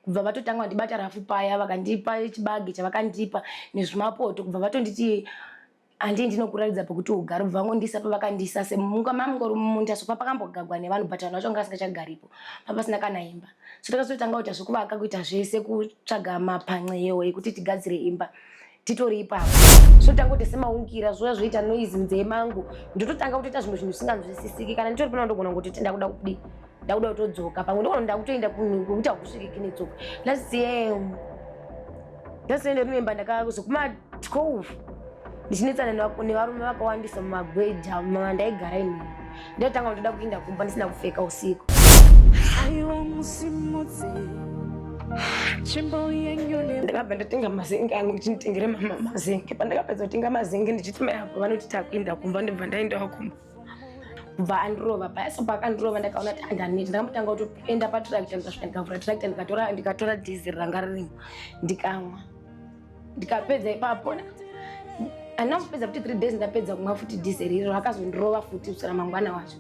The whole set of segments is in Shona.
Kubva vatotanga vandibata rafu paya, vakandipa chibage chavakandipa nezvimapoto, kubva vatonditi handii ndinokuratidza pekuti ugare, kubva vangondisa pavakandisa semunga mamungori mumunda, so papakambogagwa nevanhu but vanhu vacho vanga vasingachagaripo, papasina kana imba. So takazotanga kuita zvekuvaka, kuita zvese, kutsvaga mapanxeyo ekuti tigadzire imba titori ipapo. So tanga kuti semaungira zvoya zvoita noise munzee mangu, ndototanga kutoita zvimwe zvinhu zvisinganzwisisiki. Kana nditori pano ndogona kungoti ndakuda kudii, ndakuda kutodzoka, pamwe ndogona ndakutoenda kwekuti hakusvikiki netsoka. Last year ndasende remember ndakazokuma 12 ndichinetsana nevarume vakawandisa mumagweja mandaigara inini, ndotanga kutoda kuinda kumba ndisina kupfeka usiku. Aiwa musimudze tsvimbo yenyu ne Ndakabva ndatenga mazenge angu, ndichinitengere mama mazenge. Pandakapedza kutenga mazenge, ndichiti mai apo vanoti takuinda kumba, ndobva ndaendawo kumba. Kubva andirova paya, so paakandirova ndakaona kuti andaneta. Ndakambotanga kutoenda patrakta, ndikasvika ndikavhura trakta, ndikatora dhizeri ranga ririmo, ndikamwa, ndikapedza ipapo. Handina kupedza futi 3 days, ndapedza kumwa futi dhizeri iro, akazondirova futi kuswera mangwana wacho.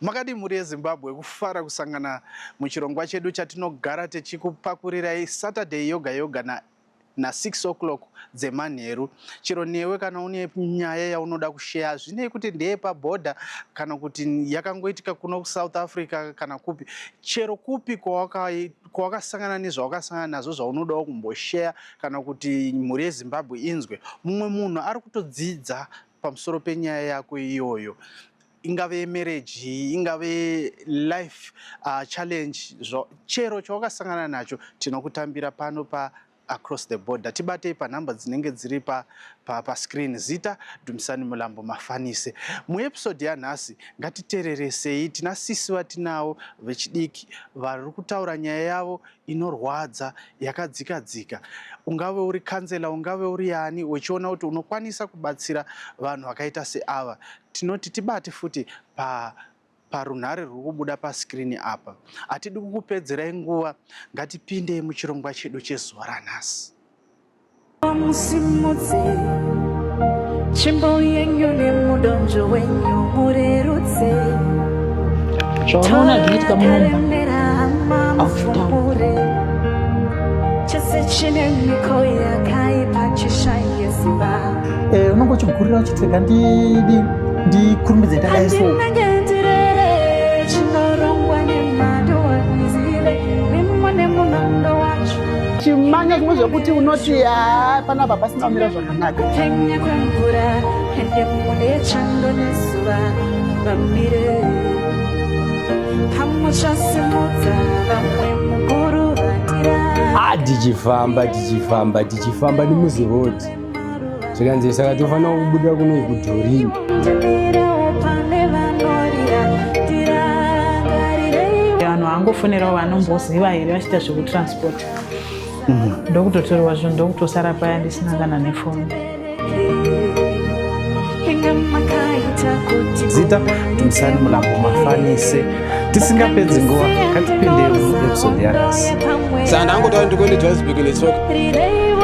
Makadii mhuri yeZimbabwe, kufara kusangana muchirongwa chedu chatinogara tichikupakurirai Saturday yoga yoga na na 6 o'clock dzemanheru. Chero newe kana une nyaya yaunoda kusheya, hazvinei kuti ndeyepabhodha kana kuti yakangoitika kuno kuSouth Africa kana kupi, chero kupi kwawakasangana nezvawakasangana nazvo zvaunodawo kumbosheya kana kuti mhuri yeZimbabwe inzwe, mumwe munhu ari kutodzidza pamusoro penyaya yako iyoyo, ingave yemarriage, ingave life challenge, chero chawakasangana nacho, tinokutambira pano pa Across the Border. Tibatei panhamba dzinenge dziri pascreen pa, pa zita Dumisani Mulambo Mafanise. Muepisode yanhasi ngatitereresei, tina sisi vatinavo vechidiki vari kutaura nyaya yavo inorwadza yakadzika dzika. Ungave uri kansela, ungave uri yani, uchiona kuti unokwanisa kubatsira vanhu vakaita seava, tinoti tibate futi pa parunhare rwuri kubuda paskirini apa. Hatidi kukupedzerai nguva, ngatipindei muchirongwa chedu chezuva ranhasi. Musimudze tsvimbo yenyu nemudonzvo wenyu murerutse. Zvaunoona zvinoitika munomba Karemera hauzvitauri. Chese chine miko yakaipa chishaye simba. Unonge uchigurira uchiti rega ndidi ndikurumidze ndadai so. Handinenge ndirere chinorongwa nemhando handizive mimo nemunondo wacho. Chimanya zvimwe zvekuti unoti haa panapa pasina kumira zvakanaka. Kupenya kwemvura ende mune chando nezuva vamire pamuchasimudza vamwe mukuruvatira. Ah, tichifamba tichifamba tichifamba nemuzirodhi, zvikanzi saka tofanira kubuda kuno kudhorini. Ndimirewo pane vanorira ndirangarireiwo. Vanhu vangofonerawo vanomboziva here vachiita zvekutransport, ndokutotorwa zvinhu, ndokutosara paya ndisina kana nefoni. Inga makaita kuti Zita Dumisani Mulambo Mafanise. Tisingapedzi nguva, ngatipinde muepisode yanhasi. Saka ndangotaura ndikuende Johannesburg netsoka.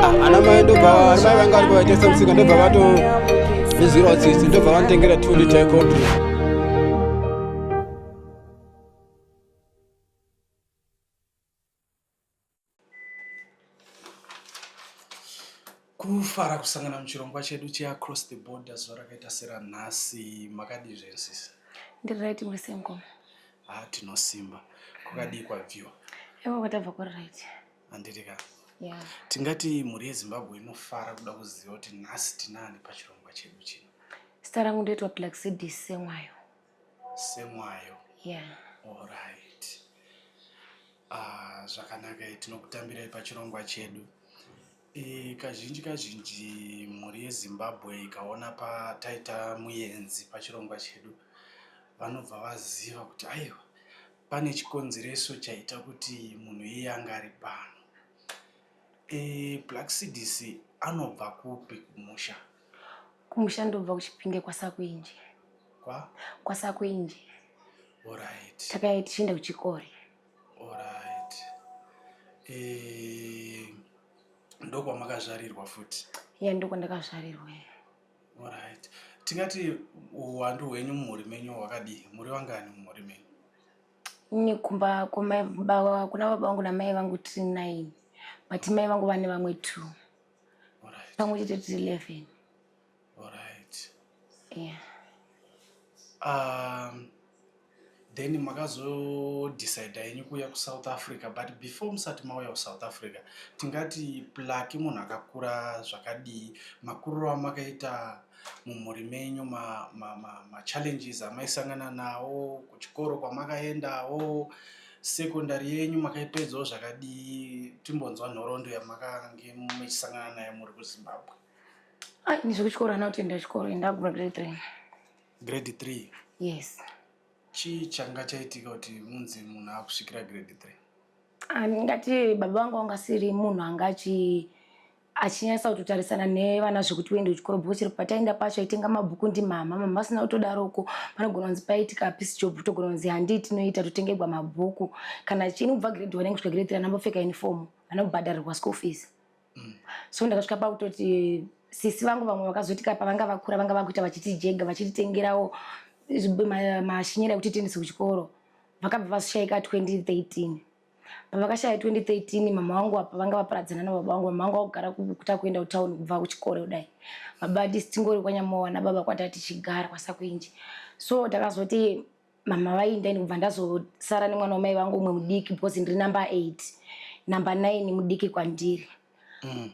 Ah, ana mai ndobva ana mai vanga varipo vaitengesa musika, ndobva vatondizwirawo tsitsi, ndobva vanditengera 2 liter yecold drink. Kufara kusangana muchirongwa chedu cheAcross the Border zuva rakaita seranhasi. Makadii zvenyu sisi? Ndiri right, muri sei mukoma? Ah, tinosimba. Kwakadii kwabviwa? Ivo kwatabva kuri right. Handiti ka? Yeah. Tingati mhuri yeZimbabwe inofara kuda kuziva kuti nhasi tinani pachirongwa chedu chino. Zita rangu ndoitwa Black Cds Semwayo. Semwayo. Yeah. Alright. Ah, zvakanaka, tinokutambirai pachirongwa chedu. Kazhinji kazhinji mhuri yeZimbabwe ikaona pataita muyenzi pachirongwa chedu, vanobva vaziva kuti aiwa, pane chikonzereso chaita kuti munhu iye anga ari pano. Black CDC anobva kupi kumusha? Kumusha ndobva kuChipinge kwaSakuinji. Kwa? KwaSakuinji. Alright. Takauya tichienda kuchikore. Alright. Ndokwamakazvarirwa futi? Yeah, ndokwandakazvarirwa. Alright. Tingati uwandu hwenyu mumhuri menyu hwakadii? Muri vangani mumhuri menyu? Ini kumba kuna baba vangu namai vangu tiri 9, but mai vangu vane vamwe 2. Pamwe chete tiri 11. Alright. Yeah. Then makazodecida henyu kuuya kuSouth Africa, but before musati mauya kuSouth Africa, tingati Plaki munhu akakura zvakadii? Makuriro amakaita mumhuri menyu, machallenges amaisangana nawo kuchikoro kwamakaendawo, secondary yenyu makaipedzawo zvakadii? Timbonzwa nhoroondo yamakange muchisangana nayo muri kuZimbabwe. Ai, nezvekuchikoro hana kutoenda chikoro, ndaguma grade 3. Grade 3? Yes. Chii changa chaitika kuti munzi munhu akusvikira grade 3? Ah, ndingati baba vangu vangasiri munhu anga achinyatsa kutotarisana nevana zvekuti uende kuchikoro, because chero pataenda pacho aitenga mabhuku ndimama. Mama vasina kutodaroko, panogona kunzi paitika piece job, togona kunzi handii tinoita totengegwa mabhuku kana chini. Kubva grade 1 kusvika grade 3 anambopfeka uniform, anobhadharirwa school fees. So ndakasvika pakutoti sisi vangu vamwe vakazoti pavanga vakura vanga vakuita vachitijega, vachititengerawo mashinyera ekuti tiendese kuchikoro. Vakabva vashayika 2013. Pavakashaya 2013, mama vangu apa vanga vaparadzana nababa vangu. Mama vangu vakugara kuta kuenda kutauni kubva kuchikoro kudai. Baba tisi tingori kwaNyamowa nababa kwatati tichigara kwaSakuinji. So takazoti mama vainda, ini kubva ndazosara nemwana wamai vangu umwe mudiki, because ndiri number 8, number 9 mudiki kwandiri.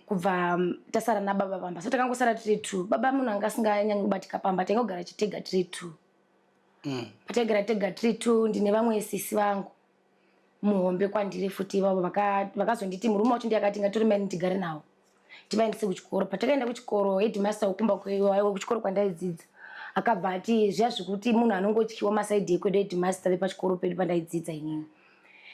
Kubva tasara nababa pamba, so takangosara tiri two. Baba munhu anga asinganyanyi kubatika pamba, taingogara chitega tiri two. Pataigara tega tiri two, ndine vamwe sisi vangu muhombe kwandiri futi ivavo vakazonditi murume wacho ndiye akati ngatori maini tigare navo, tivaendese kuchikoro. Patakaenda kuchikoro, headmaster wekumba wekuchikoro kwandaidzidza akabva ati zviya zvekuti munhu anongotyiwa masaidhi ekwedu. Headmaster vepachikoro pedu pandaidzidza inini,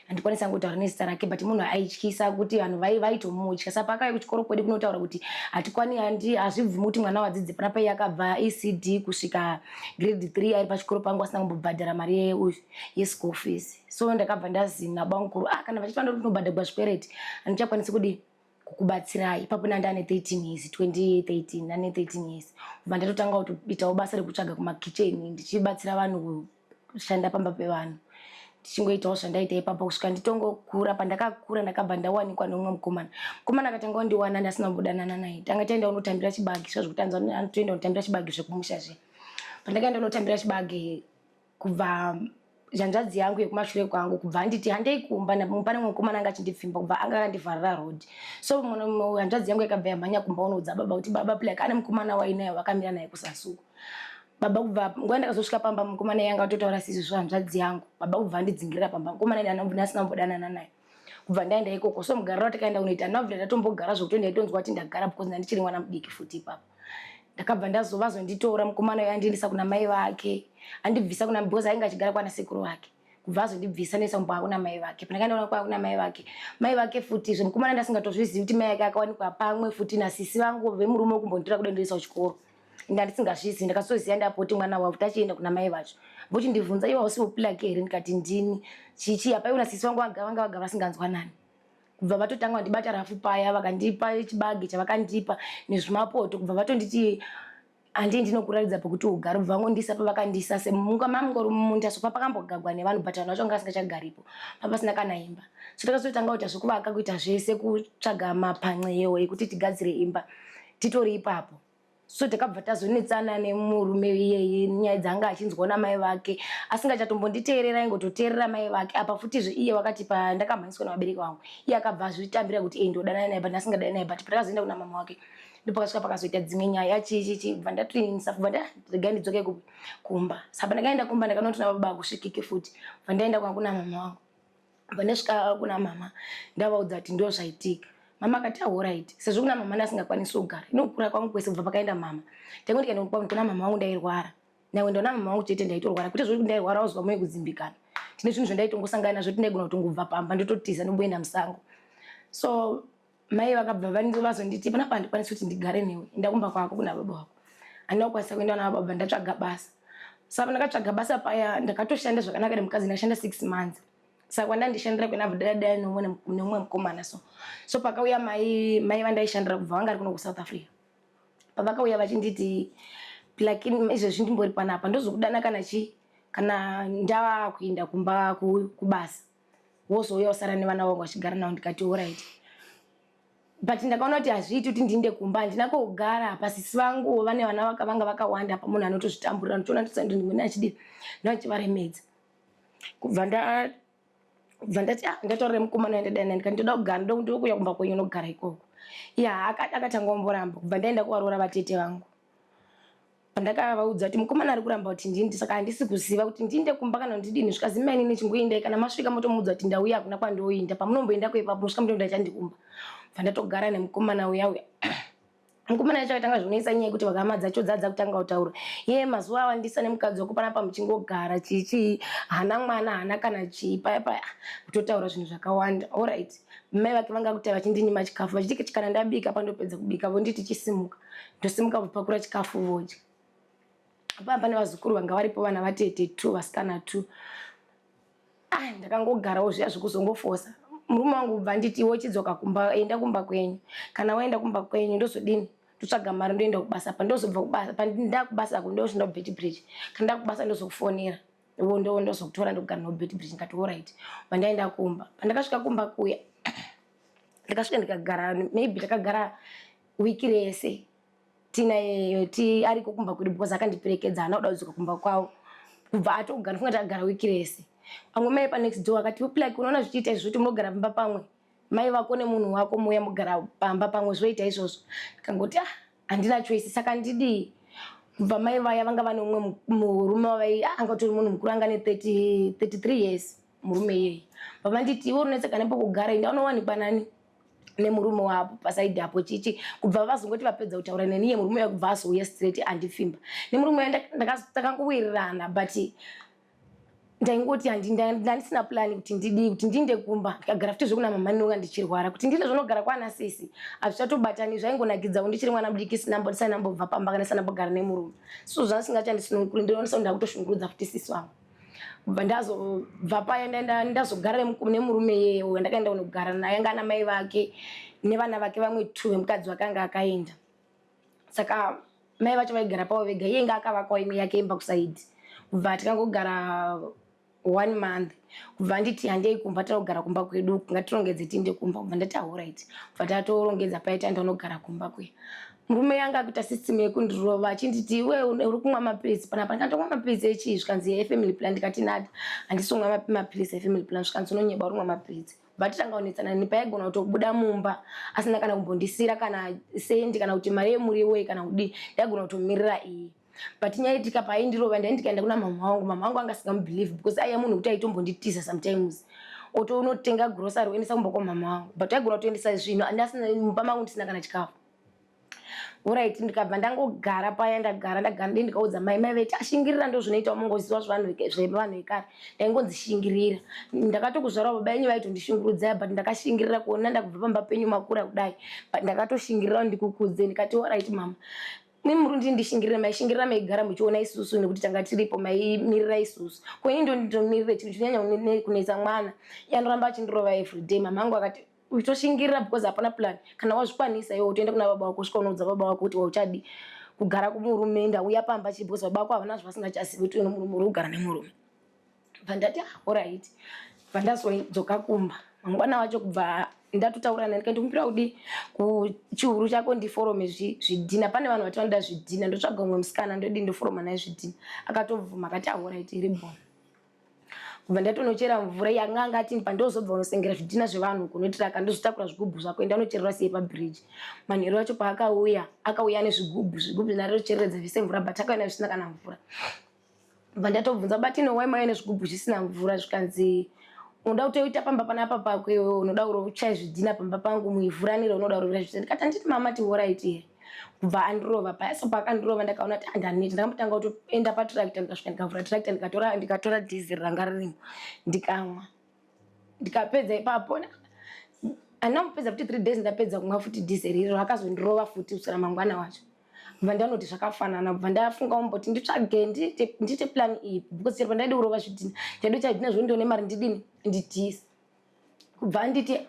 handikwanisa ngotaura nezita rake, but munhu aityisa kuti vanhu vaitomutya. Saka paakauya kuchikoro kwedu kunotaura kuti hatikwani, handi hazvibvumi kuti mwana wadzidze panapa, iye akabva ECD kusvika grade 3 ari pachikoro pangu asina kumbobhadhara mari yeschool fees. So ndakabva ndazina bamukuru, ah, kana vachitoda kuti unobhadhagwa zvikwereti, handichakwanisi kudi kukubatsirai. Ipapo ndane 13 years, 2013 ndane 13 years. Kubva ndatotanga kutoitawo basa rekutsvaga kumakicheni, ndichibatsira vanhu kushanda pamba pevanhu, ndichingoitawo zvandaita ipapo kusvika nditongokura. Pandakakura, ndakabva ndawanikwa neumwe mukomana. Mukomana akatanga kundiwana ndasina kumbodanana naye. Tanga taenda kunotambira chibage, zva zvekuti anzi anotoenda kunotambira chibage zvekumusha zve. Pandakaenda kunotambira chibage, kubva hanzvadzi yangu yekumashure kwangu kubva anditi handei kumba, pane mumwe mukomana anga achindipfimba, kubva anga akandivharira road. So hanzvadzi yangu yakabva yamhanya kumba unoudza baba kuti baba Plak ane mukomana wainaye wakamira naye kusasuku. Baba kubva nguva ndakazosvika pamba, mukomana iye anga atotaura sizvo hanzvadzi yangu. Baba kubva andidzingirira pamba, mukomana ndasina kumbodanana naye. Kubva ndaenda ikoko, so mugariro watakaenda kunoita ndabvira ndatombogara zvokuti ndaitonzwa kuti ndagara, because ndandichiri mwana mudiki futi ipapo. Ndakabva ndazovazonditora mukomana uyo, andiendesa kuna mai vake, andibvisa kuna, because ainge achigara kwana sekuru vake. Kubva azondibvisa ndoisa kumba kuna mai vake. Pandakaenda kwa kuna mai vake, mai vake futi zve mukomana ndasingatozvizivi kuti mai vake akawanikwa pamwe futi nasisi vangu vemurume wekumbonditora kuda ndoisa kuchikoro. Ndandisingazvizivi, ndakazoziva ndapoti mwana wavo tachienda kuna mai vacho, vochindibvunza, "Iwe hausi wePlaki here?" Ndikati, "Ndini." Chichi apa sisi vangu vanga vaga vasinganzwanani. Kubva vatotanga vandibata rafu paya, vakandipa chibage chavakandipa nezvimapoto, kubva vatonditi handii ndinokuratidza pekuti ugare. Kubva vangondisa pavakandisa mamungori mumunda, so papakambogagwa nevanhu, but vanhu vacho vanga vasingachagaripo, papasina kana imba. So takazotanga kuita zvekuvaka, kuita zvese, kutsvaga mapanxeyo ekuti tigadzire imba titori ipapo. So takabva tazonetsana nemurume iyeye, nyaya dzanga achinzwa namai vake, asingachatombonditeerera, ingototeerera mai vake. Apa futizve iye wakati pandakamhanyiswa navabereki vangu, iye akabva azvitambira kuti ei ndodanana naye, but asingadani naye. But patakazoenda kuna mama wake, ndopakasvika pakazoita dzimwe nyaya chichichi. Bva ndatoinisa, bva ndarega ndidzoke kumba. Saka pandakaenda kumba, ndakanoti nababa akusvikike futi. Bva ndaenda kuna mama vangu. Bva ndasvika kuna mama, ndavaudza kuti ndo zvaitika. Mama akati, "Alright." Sezvo kuna mama ndasingakwanisi kugara, inokura kwangu kwese kubva pakaenda mama, taingo ndikaenda kuna mama vangu ndairwara. Ndaenda kuna mama vangu chete ndaitorwara, kwete zvekuti ndairwara wazwa moyo kudzimbikana. Tine zvinhu zvandaitongosangana nazvo kuti ndaigona kutongobva pamba ndototiza, ndomboenda musango. So mai vakabva vazonditi, "Panapa handikwanisi kuti ndigare newe, enda kumba kwako kuna baba vako." Handina kukwanisa kuenda kuna baba, ndatsvaga basa. Saka ndakatsvaga basa paya, ndakatoshanda zvakanaka nemukadzi, ndakashanda 6 months. Saka kwandandishandira kwenabva dadai nemumwe mukomana. So pakauya mai vandaishandira, kubva vanga ari kuno kuSouth Africa, pavakauya vachinditi, "Plakini, izvezvi ndimbori panapa, ndozokudana kana chii." Kana ndava kuenda kumba kubasa, wozouya usara nevana vangu vachigara navo. Ndikati alright, but ndakaona kuti hazviiti kuti ndiinde kumba, handina kogara. Pasisi vangu vane vana vanga vakawanda, pa munhu anotozvitamburira, ndotoona ndimwene achidii, ndoachivaremedza. Kubva nda kubva ndati, ah, ndataurira mukomana wandadana, ndikati ndoda kugara, ndokuuya kumba kwenyu nogara ikoko. Ya, akatanga omboramba. Kubva ndaenda kuvaroora vatete vangu, pandakavaudza kuti mukomana ari kuramba kuti ndindi, saka handisi kuziva kuti ndiinde kumba kana ndidini. Zvikazi, mainini, chingoendai, kana masvika motomuudza kuti ndauya, hakuna kwandoinda, pamunomboendako ipapo musvika mutoenda chandikumba. Bva ndatogara nemukomana uya uya. Mukomana yacho akatanga zvinoisa nyaya yekuti hama dzacho dzadza kutanga kutaura, ye mazuva awandisa nemukadzi wako panapa muchingogara chichii, hana mwana, hana kana chii, paya paya kutotaura zvinhu zvakawanda. Alright, mai vake vanga kuti vachindinyima chikafu, vachiti kana ndabika, pandopedza kubika vonditi chisimuka, ndosimuka, vopakura chikafu vodya. Paa pane vazukuru vanga varipo, vana vatete two, vasikana two. Ah, ndakangogarawo zviya zvekuzongofosa. Murume wangu ubva nditi, wochidzoka kumba, enda kumba kwenyu. Kana waenda kumba kwenyu ndozodini? Ndotsvaga mari, ndoenda kubasa. Pandozobva kubasa, pandakubasa ndoshinda kuBeitbridge, kana ndakubasa ndozokufonera, ndozokutora, ndogara noBeitbridge. Ndikati alright. Pandaenda kumba, pandakasvika kumba kuya, ndakasvika ndikagara, maybe takagara wiki rese tina ti ariko kumba kwedu, because akandiperekedza, haana kuda kudzoka kumba kwavo. Kubva atogara, funga takagara wiki rese. Vamwe mai panext door akati, like, unoona zvichiita izvo kuti munogara pamba pamwe, mai vako nemunhu wako, muuya mugara pamba pamwe, zvoita izvozvo? Ndikangoti, ah, handina choice, saka ndidii? Kubva mai vaya vanga vane umwe murume wavai, ah, anga utori munhu mukuru, anga ne 30 33 years murume iyeye. Baba nditi, iwe unonetseka nepokugara, enda unowanikwa nani nemurume wavo pasaidi apo chichi. Kubva vazongoti vapedza kutaura neni, iye murume uya kubva azouya straight andifimba. Nemurume uya takangowirirana, but ndaingoti ndandisina plan kuti ndidii, kuti ndiinde kumba ndikagara futi zvekuna mama ndinonga ndichirwara, kuti ndinde zvonogara kwana sisi hazvichatobatani. Zvaingonakidzawo ndichiri mwana mudiki, ndisina mbobva pamba kana ndisina mbogara nemurume, so zvandisingachandisununguri, ndinoonesa kuti ndakutoshungurudza futi sisi vangu. Kubva ndazobva paya, ndazogara nemurume iyeye uyo ndakaenda kunogara naye, anga ana mai vake nevana vake vamwe two vemukadzi wake anga akaenda. Saka mai vacho vaigara pavo vega, iye nga akavakawo imwe yake imba kusaidi. Kubva tikangogara one month, kubva nditi handei kumba, tinogara kumba kwedu, ngatirongedze tiinde kumba. Kubva ndati alright. Kubva tatorongedza paya, taenda unogara kumba kuya. Murume yanga akuita system yekundirova achinditi, iwe uri kumwa mapilisi panapa. Ndikati, mapilisi echii? Zvikanzi, efamily plan. Ndikati, nada, handisi kumwa mapilisi efamily plan. Zvikanzi, unonyeba, uri kumwa mapilisi. But tanga kunetsana neni, paigona kutobuda mumba asina kana kumbondisira kana sendi kana kuti mari yemuriwo kana kudii, ndaigona kutomirira iyi. But nyaya itika, paindirova, ndai ndikaenda kuna mama wangu, mama wangu anga asingamubelieve, because aiya munhu wekuti aitombonditiza sometimes, otonotenga grocery oendesa kumba kwamama wangu, but aigona kutoendesa zvinhu andasina mumba mangu, ndisina kana chikafu. Alright, ndikabva ndangogara paya, ndagara, ndagara, ndi ndikaudza mai, mai vaiti, ashingirira, ndo zvinoita mungoziva zvevanhu vekare. Ndaingonzi shingirira, ndakatokuzvarawo baba yenyu vaitondishungurudzaya, but ndakashingirira kuona ndakubva pamba penyu makura kudai, but ndakatoshingirira ndikukudze. Ndikati alright mama, nemuri ndii ndishingirire, maishingirira maigara muchiona isusu nekuti tanga tiripo, maimirira isusu. Kwenyu ndo nditomirire chinhu chinonyanya kunetsa mwana, iye anoramba achindirova everyday. Mama angu akati, utoshingirira because hapana plan. Kana wazvikwanisa iwe, utoenda kuna baba wako, usvika unoudza baba wako kuti wauchadi kugara kumurume, ndauya pamba chii, because baba vako havana zvavasingachazivi kuti une murume, uri kugara nemurume. Bva ndati, ah, alright. Bva ndazodzoka kumba mangwana wacho, kubva ndatotaura naye, ndikati, ndikumbira kudi kuchiuru chako ndiforome zvidhina, pane vanhu vati vanoda zvidhina, ndotsvaga umwe musikana, ndodi ndoforoma naye zvidhina. Akatobvuma, akati alright, iri bon. Kubva ndatonochera mvura yanga anga ati pandozobva unosengera zvidhina zvevanhu kunotiraka, ndozotakura zvigubhu zvako, enda unocherera siye pabridge. Manheru acho paakauya, akauya nezvigubhu, zvigubhu zvinaretochereredza zvise mvura, but akauya zvisina kana mvura. Bva ndatobvunza, batino wai mauya nezvigubhu zvisina mvura? Zvikanzi, unoda kutoita pamba panapa pako iwewe, unoda kurochaya zvidhina pamba pangu muivhuranire, unoda kurovera zvidhina. Ndikati, handiti mama ti alright here? Kubva andirova paya. So paakandirova ndakaona kuti andaneti. Ndakambotanga kutoenda patractor, ndikasvika ndikavhura tractor, ndikatora diesel ranga ririmo, ndikamwa, ndikapedza ipapo. Handina kupedza futi 3 days, ndapedza kumwa futi diesel iroro, akazondirova futi kuswera mangwana wacho. Bva ndanoti zvakafanana, bva ndafunga kumboti nditsvage, ndiite plan iyi, because chero pandaida kurova zvidhina, ndaida chadhina zvondione mari, ndidini, ndidhise. Kubva nditi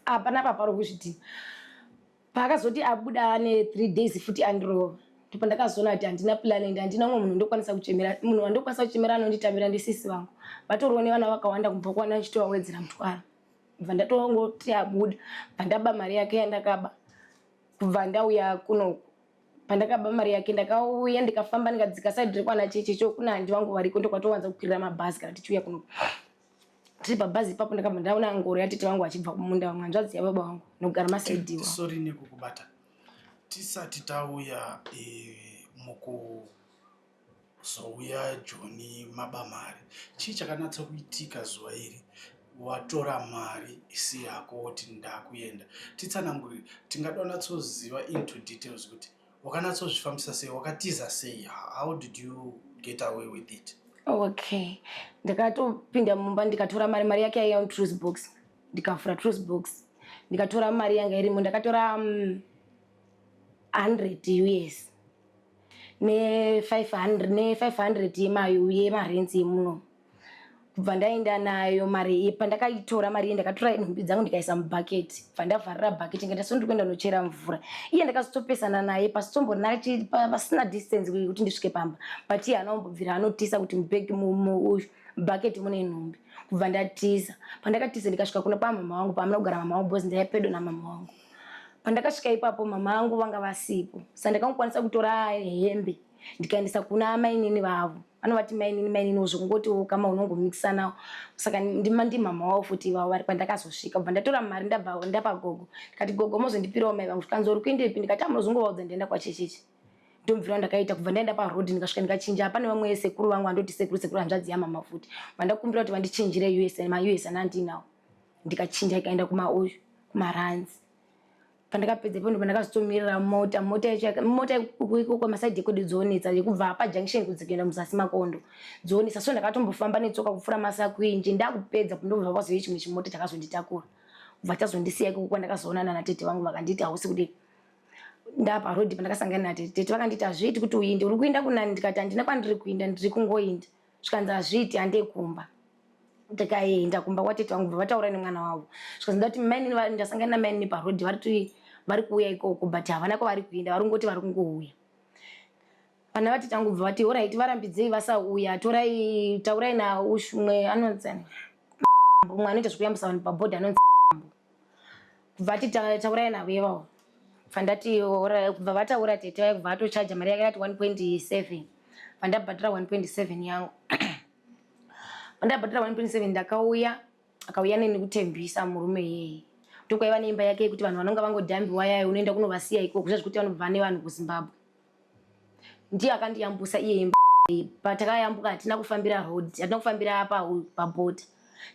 apa napa paro kuzvidhina. Paakazoti abuda ane 3 days futi andirova. Ndopandakazoona kuti handina plan and handina umwe munhu ndokwanisa kuchemera. Munhu wandokwanisa kuchemera anonditambira ndisisi vangu. Vatoriwo nevana vakawanda kubva kwana ndichitovawedzera mutwaro. Bva ndatongoti abuda, bva ndaba mari yake yandakaba. Kubva ndauya kunoku. Pandakaba mari yake ndakauya ndikafamba ndikadzika side rekwana cheche cho kuna handi vangu variko ndokwatowanza kukwirira mabhazi kana tichiuya kunoku. Tiri pabhazi ipapo ndakabva ndaona ngoro yatete vangu vachibva kumunda vamwe hanzvadzi yababa vangu nogara masaidi iwawo. Sorry nekukubata. Tisati tauya e, mukuzouya Joni maba mari, chii chakanatsa kuitika zuva iri? Watora mari isi yako woti ndakuenda. Titsanangurire, tingada kunatsoziva into details kuti wakanatsozvifambisa sei, wakatiza sei, how did you get away with it? Okay, ndakatopinda mumba ndikatora mari, mari yake yaiya mutruth box, ndikavhura truth box ndikatora mari yanga irimo, ndakatora 100 US ne500 ne500 yemayo yemarenzi yemuno. Kubva ndaenda nayo mari iyi, pandakaitora mari iyi ndakatora nhumbi dzangu ndikaisa mubhaketi, bva ndavharira bhaketi ndikaita sendiri kuenda nochera mvura. Iye ndakazotopesana naye pasitomborina pasina distance yekuti ndisvike pamba, but iye haana kumbobvira anotisa kuti mubhegi uyu bhaketi mune nhumbi. Kubva ndatiza, pandakatiza ndikasvika kuno pamama vangu, paamuna kugara mama vangu, because ndaiva pedo namama vangu. Pandakasvika ipapo mama vangu vanga vasipo, saka ndakangokwanisa kutora hembe ndikaendesa kuna amainini vavo. Vanovati mainini, mainini zvekungoti kama unongomikisanawo, saka ndimama wavo futi ivavo vari. Pandakazosvika kubva ndatora mari, ndabva ndapa gogo, ndikati, "Gogo, mozondipirawo mai vangu." Zvikanzi, "Uri kuendepi?" Ndikati, "Amunozongovaudza ndaenda kwachecheche." Ndomubvira ndakaita kubva ndaenda parodhi, ndikasvika ndikachinja. Pane vamwe sekuru vangu andoti sekuru, sekuru hanzvadzi yamama futi, vandakumbira kuti vandichinjire US, maUS anandinawo, ndikachinja ikaenda kumauyu kumaranzi. Pandakapedza ipo ndopandakazotomirira mota. Mota yacho mota ikoko masaidhi ekwedu dzoonetsa, yekubva pajunction kudzikuenda muzasi makondo dzoonetsa, so ndakatombofamba netsoka kupfuura Masakwinji. Ndakupedza ndobva pazouya chimwe chimota chakazonditakura, kubva chazondisiya ikoko kwandakazoonana natete vangu. Vakanditi hausi kudii. Ndaparodhi pandakasangana natete, tete vakanditi, "Hazviiti kuti uinde, uri kuinda kunani?" Ndikati, "Handina kwandiri kuinda, ndiri kungoinda." Zvikanzi, "Hazviiti, handei kumba." Ndikaenda kumba kwatete vangu, bva vataura nemwana wavo. Zvikanzi, ndati mainini, ndasangana namainini parodhi, vari vari kuuya ikoko, but havana kwavari kuinda, vari kungoti vari kungouya. Vana vatete vangu bva vati, "Alright, varambidzei vasauya, torai, taurai naushumwe anonzi mumwe anoita zvekuyambisa vanhu pabhodhi anonzi." Kubva ati, "Taurai navo ivavo." Bva ndati, kubva vataura tete vaya, kubva vatochaja mari yake yakati 1.7. Bva ndabhadhara 1.7 yangu. Pandabhadhara 1.7 ndakauya, akauya neni kutembisa murume iyeye. Ndokwaiva neimba yake yekuti vanhu vanonga vangodhambiwa yayo, unoenda kunovasiya ikoko, zvazvekuti vanobva nevanhu kuZimbabwe. Ndiye akandiyambusa iye imba. Patakayambuka hatina kufambira road, hatina kufambira pabhodha,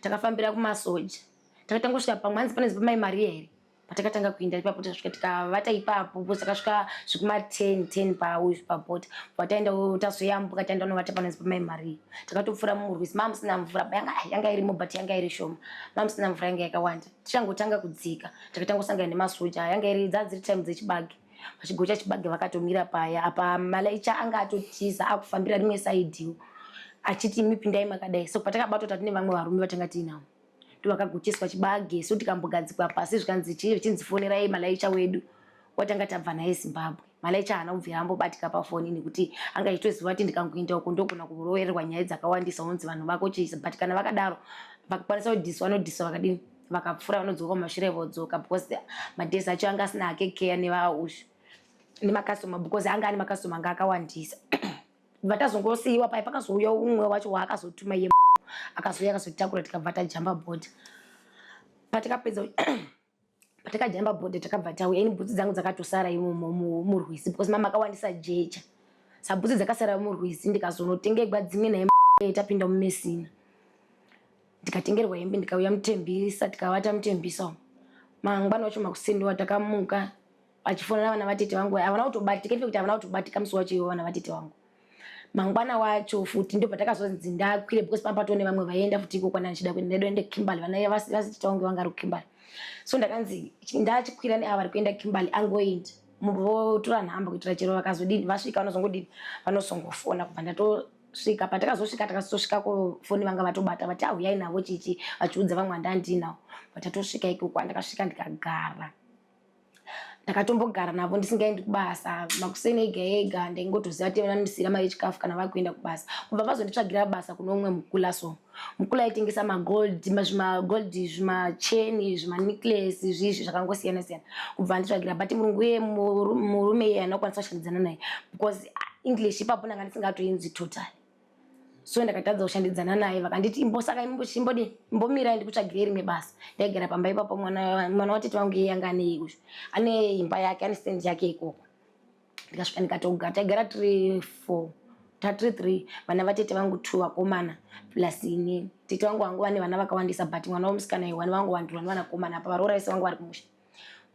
takafambira kumasoja. Takatangosvika pamwe hanzi panonzi pamai Maria here, patakatanga kuinda ipapo. Tasvika tikavata ipapo, takasvika zvekuma 10 10 pauyu pabhodha. Bva taenda tazoyambuka, taenda kunovata panonzi pamai Maria. Takatopfuura murwizi, maa musina mvura. Yanga irimo but yanga iri shoma, maa musina mvura yanga yakawanda. Tichangotanga kudzika takatangosangana nemasoja. Yanga iri dzaa dziri time dzechibage, vachigocha chibage vakatomira paya. Apa malaicha anga atotiza akufambira rimwe saidiwo achiti, "Mipindai makadai." So patakabatwa tatine vamwe varume vatanga tiinavo, ndovakagocheswa chibage. So tikambogadzikwa pasi, zvikanzi chii, zvichinzi, "Fonerai malaicha wedu watanga tabva naye Zimbabwe." Malaicha haana kubvira ambobatika pafoni nekuti anga achitoziva kuti ndikangoenda uko ndogona kurovererwa nyaya dzakawandisa, unonzi vanhu vako chiisa. But kana vakadaro vakakwanisa kudhiswa, vanodhiswa, vakadini, vakapfuura, vanodzoka kumashure vodzoka, because madhesi acho anga asina hake keya nevaushu nemakastoma, because anga ane makastoma anga akawandisa. Vatazongosiyiwa pai, pakazouya umwe wacho waakazotuma iye, akazouya akazotakura, tikabva tajamba bhodha. Patakapedza, patakajamba bhodha, takabva tauya. Ini bhutsu dzangu dzakatosara imomo murwizi because mama akawandisa jecha, sa bhutsu dzakasara murwizi. Ndikazonotengegwa dzimwe naye. Tapinda muMesina, ndikatengerwa hembe, ndikauya mutembisa, tikavata mutembisa umu. Mangwana wacho makuseni takamuka achifonera vana vatete vangu, havana kutobatika. In fact havana kutobatika musi wacho iwo vana vatete vangu. Mangwana wacho futi ndo patakazonzi ndakwire, because pamba patone vamwe vaienda futi iko kwana ndichida kuenda, ndaida kuenda Kimberley. Vana vasitete vangu vanga vari kuKimberley, so ndakanzi ndachikwira neava vari kuenda Kimberley, angoenda votora nhamba kuitira chero vakazodini, vasvika vanozongodini, vanozongofona. Kubva ndatosvika, patakazosvika takazosvika kufoni vanga vatobata, vati, "Auyai navo," chichi vachiudza vamwe vandandinawo. Patatosvika ikoko, andakasvika ndikagara. Ndakatombogara navo ndisingaendi kubasa makuseni ega ega, ndaingotoziva kuti vanondisiira mari yechikafu kana vakuenda kubasa. Kubva vazonditsvagira basa kune umwe mukula, so mukula aitengesa magold, zvimagold, zvimacheni, zvimanecklace, zvizvi zvakangosiyana siyana. Kubva anditsvagira, but murungu iye, murume iye handina kukwanisa kushandidzana naye because English ipapo ndanga ndisingatoinzwi totally, so ndakatadza kushandidzana naye. Vakanditi imbosaka imbodi imbomirai ndikutsvagirei rimwe basa. Ndaigara pamba ipapo, mwana watete wangu iye anga ane ane imba yake, ane stand yake ikoko. Ndikasvika ndikatogara, taigara tiri four, tatiri three, vana vatete vangu two vakomana plus inini. Tete vangu vangu vane vana vakawandisa, but mwana wemusikana iwani vangu wandirwa nevanakomana apa varoora vese vangu vari kumusha.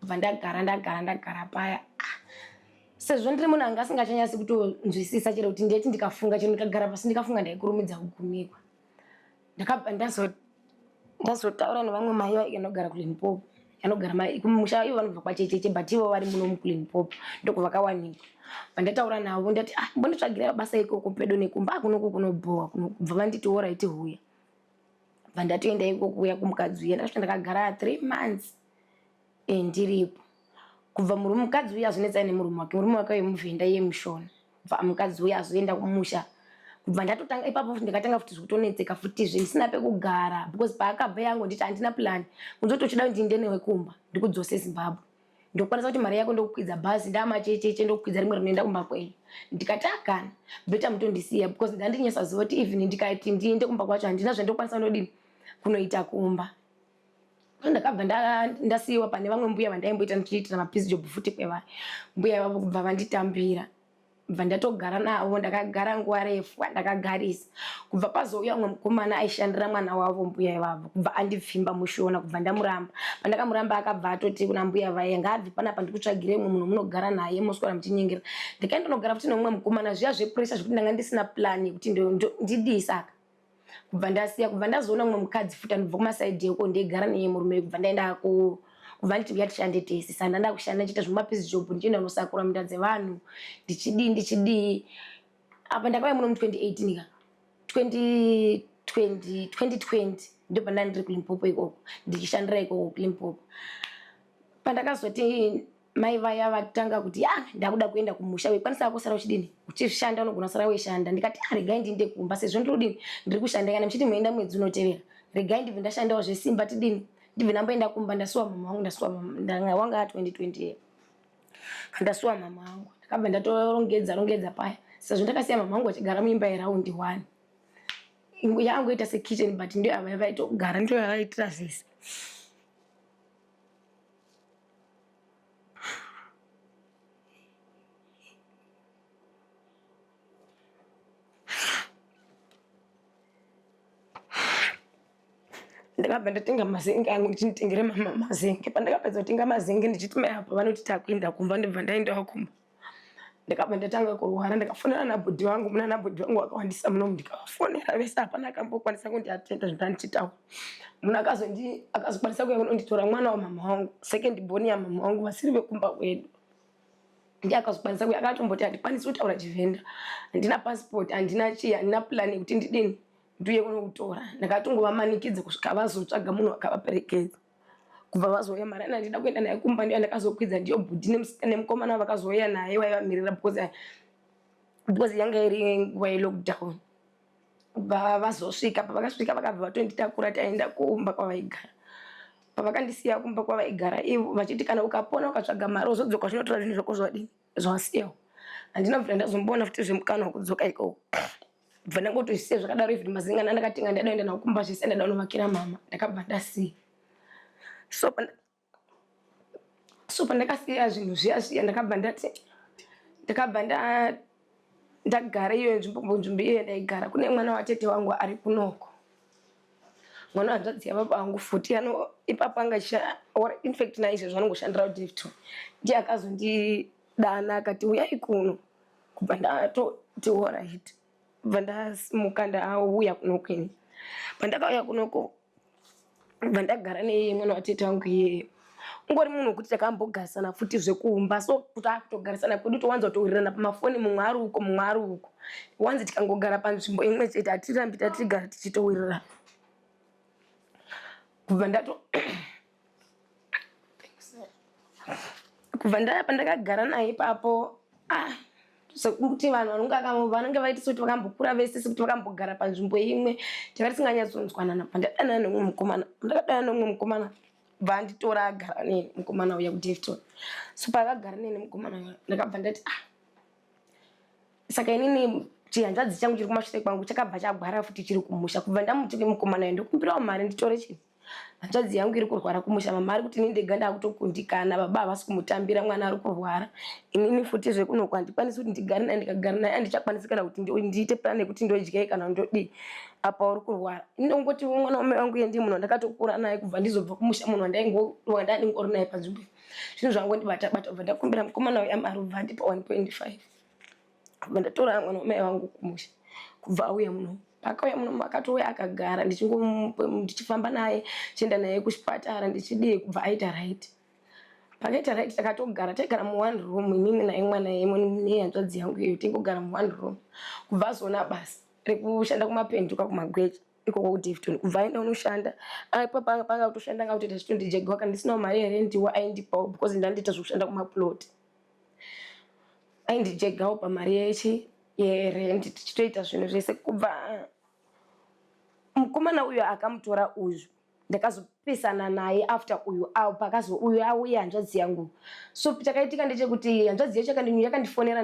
Kubva ndagara ndagara ndagara paya, ah, sezvo ndiri munhu anga asingachanyasi kutonzwisisa chero kuti ndeti ndikafunga, chero ndikagara pasi ndikafunga, ndaikurumidza kugumikwa. Ndakabva ndazotaura nevamwe mai vanogara kuLimpopo, anogara kumusha, ivo vanobva kwaChecheche, but ivo vari muno mukuLimpopo, ndokuvakawanikwa. Vandataura navo ndati, ah, mbonditsvagira basa ikoko pedo nekumba, akunoku kunobhowa. Kubva vanditi alright, huya. Bva ndatoenda ikoko kuya kumukadzi uya. Ndakasvika ndakagara 3 months ndiripo. Kubva murume, mukadzi uya azonetsana nemurume wake, murume wake wemuvhenda, iye mushona. Kubva mukadzi uya azoenda kumusha, kubva ndatotanga ipapo futi ndikatanga futi zvekutonetseka futizve ndisina pekugara, because paakabva yangu nditi handina plan kunzoti uchida kuti ndiende newe kumba ndikudzose Zimbabwe, ndokwanisa kuti mari yako ndokukwidza bhazi ndamachecheche, ndokukwidza rimwe rinoenda kumba kwenyu. Ndikati akana, better mutondisiya, because ndandinyasaziva kuti even ndikati ndiende kumba kwacho handina zvandokwanisa kunodini kunoita kumba. So ndakabva ndasiyiwa pane vamwe mbuya vandaimboita ndichiitira mapiece job futi kwevari mbuya vavo. Kubva vanditambira, bva ndatogara navo. Ndakagara nguva refu, ndakagarisa. Kubva pazouya umwe mukomana aishandira mwana wavo mbuya ivavo, kubva andipfimba mushona. Kubva ndamuramba. Pandakamuramba akabva atoti kuna mbuya vaiya, ngaabve panapa, ndikutsvagire umwe munhu munogara naye moswera muchinyengera. Ndikaenda nogara futi neumwe mukomana, zviya zvepressure zvekuti ndanga ndisina plan yekuti ndidii. Saka kubva ndasiya. Kubva ndazoona umwe mukadzi futi anobva kumasaidhi eko, ndeigara neye murume. Kubva ndaenda ku kubva nditi uya tishande tese. Saka ndanda kushanda ndichiita zvemapiece job, ndichienda kunosakura minda dzevanhu, ndichidii ndichidii. Apa ndakauya muno mu2018 ka, 2020 2020 ndo pandanga ndiri kuLimpopo ikoko, ndichishandira ikoko kuLimpopo. Pandakazoti mai vaya vatanga kuti ya ndakuda kuenda kumusha, wekwanisa kusara uchidini uchishanda, unogona kusara weishanda. Ndikati, ah, regai ndiinde kumba sezvo ndiri kudini, ndiri kushanda. Kana muchiti muenda mwedzi unotevera, regai ndibve ndashandawo zvesimba, tidini, ndibve ndamboenda kumba. Ndasuwa mama wangu, ndasuwa mama wanga 2020, ndasuwa mama wangu. Ndakabva ndatorongedza rongedza paya, sezvo ndakasiya mama wangu vachigara muimba yeraundi one yangoita sekitchen, but ndiyo yavai vaitogara, ndiyo yavaitira zvese. Ndakabva ndatenga mazenge angu, ndichinitengere mama mazenge. Pandakapedza kutenga mazenge, ndichiti mai apa vanoti takuenda kumba, ndibva ndaendawo kumba. Ndakabva ndatanga kurwara. Ndakafonera nabhodhi vangu, muna nabhodhi vangu vakawandisa munomu. Ndikavafonera vese, hapana akambokwanisa kundiatenda zvandichitaura. Munhu akazokwanisa kuuya kunonditora mwana wamama wangu, second born yamama wangu, vasiri vekumba kwedu, ndiye akazokwanisa kuuya. Akatomboti handikwanisi kutaura Chivhenda, handina passport, handina chii, handina plan yekuti ndidini ndiuye kunokutora. Ndakatongovamanikidza kusvika vazotsvaga munhu akavaperekedza. Kubva vazouya, mari ana ndida kuenda naye kumba, ndiyo yandakazokwidza, ndiyo bhudhi nemukomana vakazouya naye waivamirira, because yanga iri nguva yelockdown. Kubva vazosvika, pavakasvika vakabva vatonditakura, taenda kumba kwavaigara. Pavakandisiya kumba kwavaigara ivo vachiti kana ukapona ukatsvaga mari uzodzoka uchinotora zvinhu zvako zvadini zvawasiyawo. Handina bvira ndazomboona futi zvemukana wekudzoka ikoko. Bva ndangotozvisiya zvakadaro. Even mazingana andakatenga ndada kuenda nawo kumba, zvese ndada kunovakira mama, ndakabva ndasiya. So pandakasiya zvinhu zviya zviya, ndakabva ndati ndakabva ndagara iyo nzvimbo iyo yandaigara. Kune mwana watete wangu ari kunoko, mwana hanzvadzi yababa vangu futi ano ipapo anga infact naizvezvo anongoshandira kuDaveyton. Ndiye akazondidana akati uyai kuno. Kubva ndatoti alright, bva ndasimuka ndauya kunoko. Ini pandakauya kunoko, bva ndagara neiye mwana watete wangu iyeye. Ungori munhu wekuti takambogarisana futi zvekumba, so kuti akutogarisana kwedu towanza kutowirirana pamafoni, mumwe ari uko, mumwe ari uko. Wanzi tikangogara panzvimbo imwe chete hatirambi tatigara tichitowirirana. Kubva ndato kubva Kubva ndaya pandakagara naye ipapo, ah, sekuti vanhu vanonga vanenge vaita sekuti vakambokura vese, sekuti vakambogara panzvimbo imwe, tanga tisinganyatsonzwanana. Pandadanana nemumwe mukomana, ndakadanana nemumwe mukomana, bva anditora agara neni mukomana uya kuDavton. So paakagara neni mukomana uya, ndakabva ndati, ah, saka inini chihanzvadzi changu chiri kumashure kwangu chakabva chagwara futi chiri kumusha. Kubva ndamuti mukomana uya, ndokumbirawo mari nditore chii hanzvadzi yangu iri kurwara kumusha. Mama ari kuti ini ndega ndakutokundikana, baba havasi kumutambira, mwana ari kurwara. Inini futi zvekunoko handikwanisi kuti ndigare naye, ndikagara naye handichakwanisi kana kuti ndiite plan yekuti ndodyei kana ndodii, apa uri kurwara. Inongoti mwana wamai vangu iye ndiye munhu wandakatokura naye kubva ndizobva kumusha, munhu wandandingori naye panzvimbo. Zvinhu zvangondibata bata. Ubva ndakumbira mukomana uya mari, ubva andipa 1.5, kubva ndatora mwana wamai vangu kumusha. Kubva auya muno, paakauya muno akatouya akagara, ndichifamba naye, chienda naye kuchipatara, ndichidii, kubva aita right. Pakaita right takatogara, taigara muone room inini naye, mwana nehanzvadzi yangu iyoyo, tingogara muone room. Kubva azoona basa rekushanda kumapenduka kumagweja ikoko kuDavton, kubva aenda unoshanda. Ipo panga kutoshanda, anga kutoita chitondijegwa. Kana ndisinawo mari yerendiwo aindipawo, because ndandiita zvokushanda kumaplot, aindijegawo pamari yechi yerendi, tichitoita zvinhu zvese. Kubva mukomana uyo akamutora uyu, ndakazopesana naye after uyu pakazo uyu auya hanzvadzi yangu. So chakaitika ndechekuti hanzvadzi yacho yakandifonera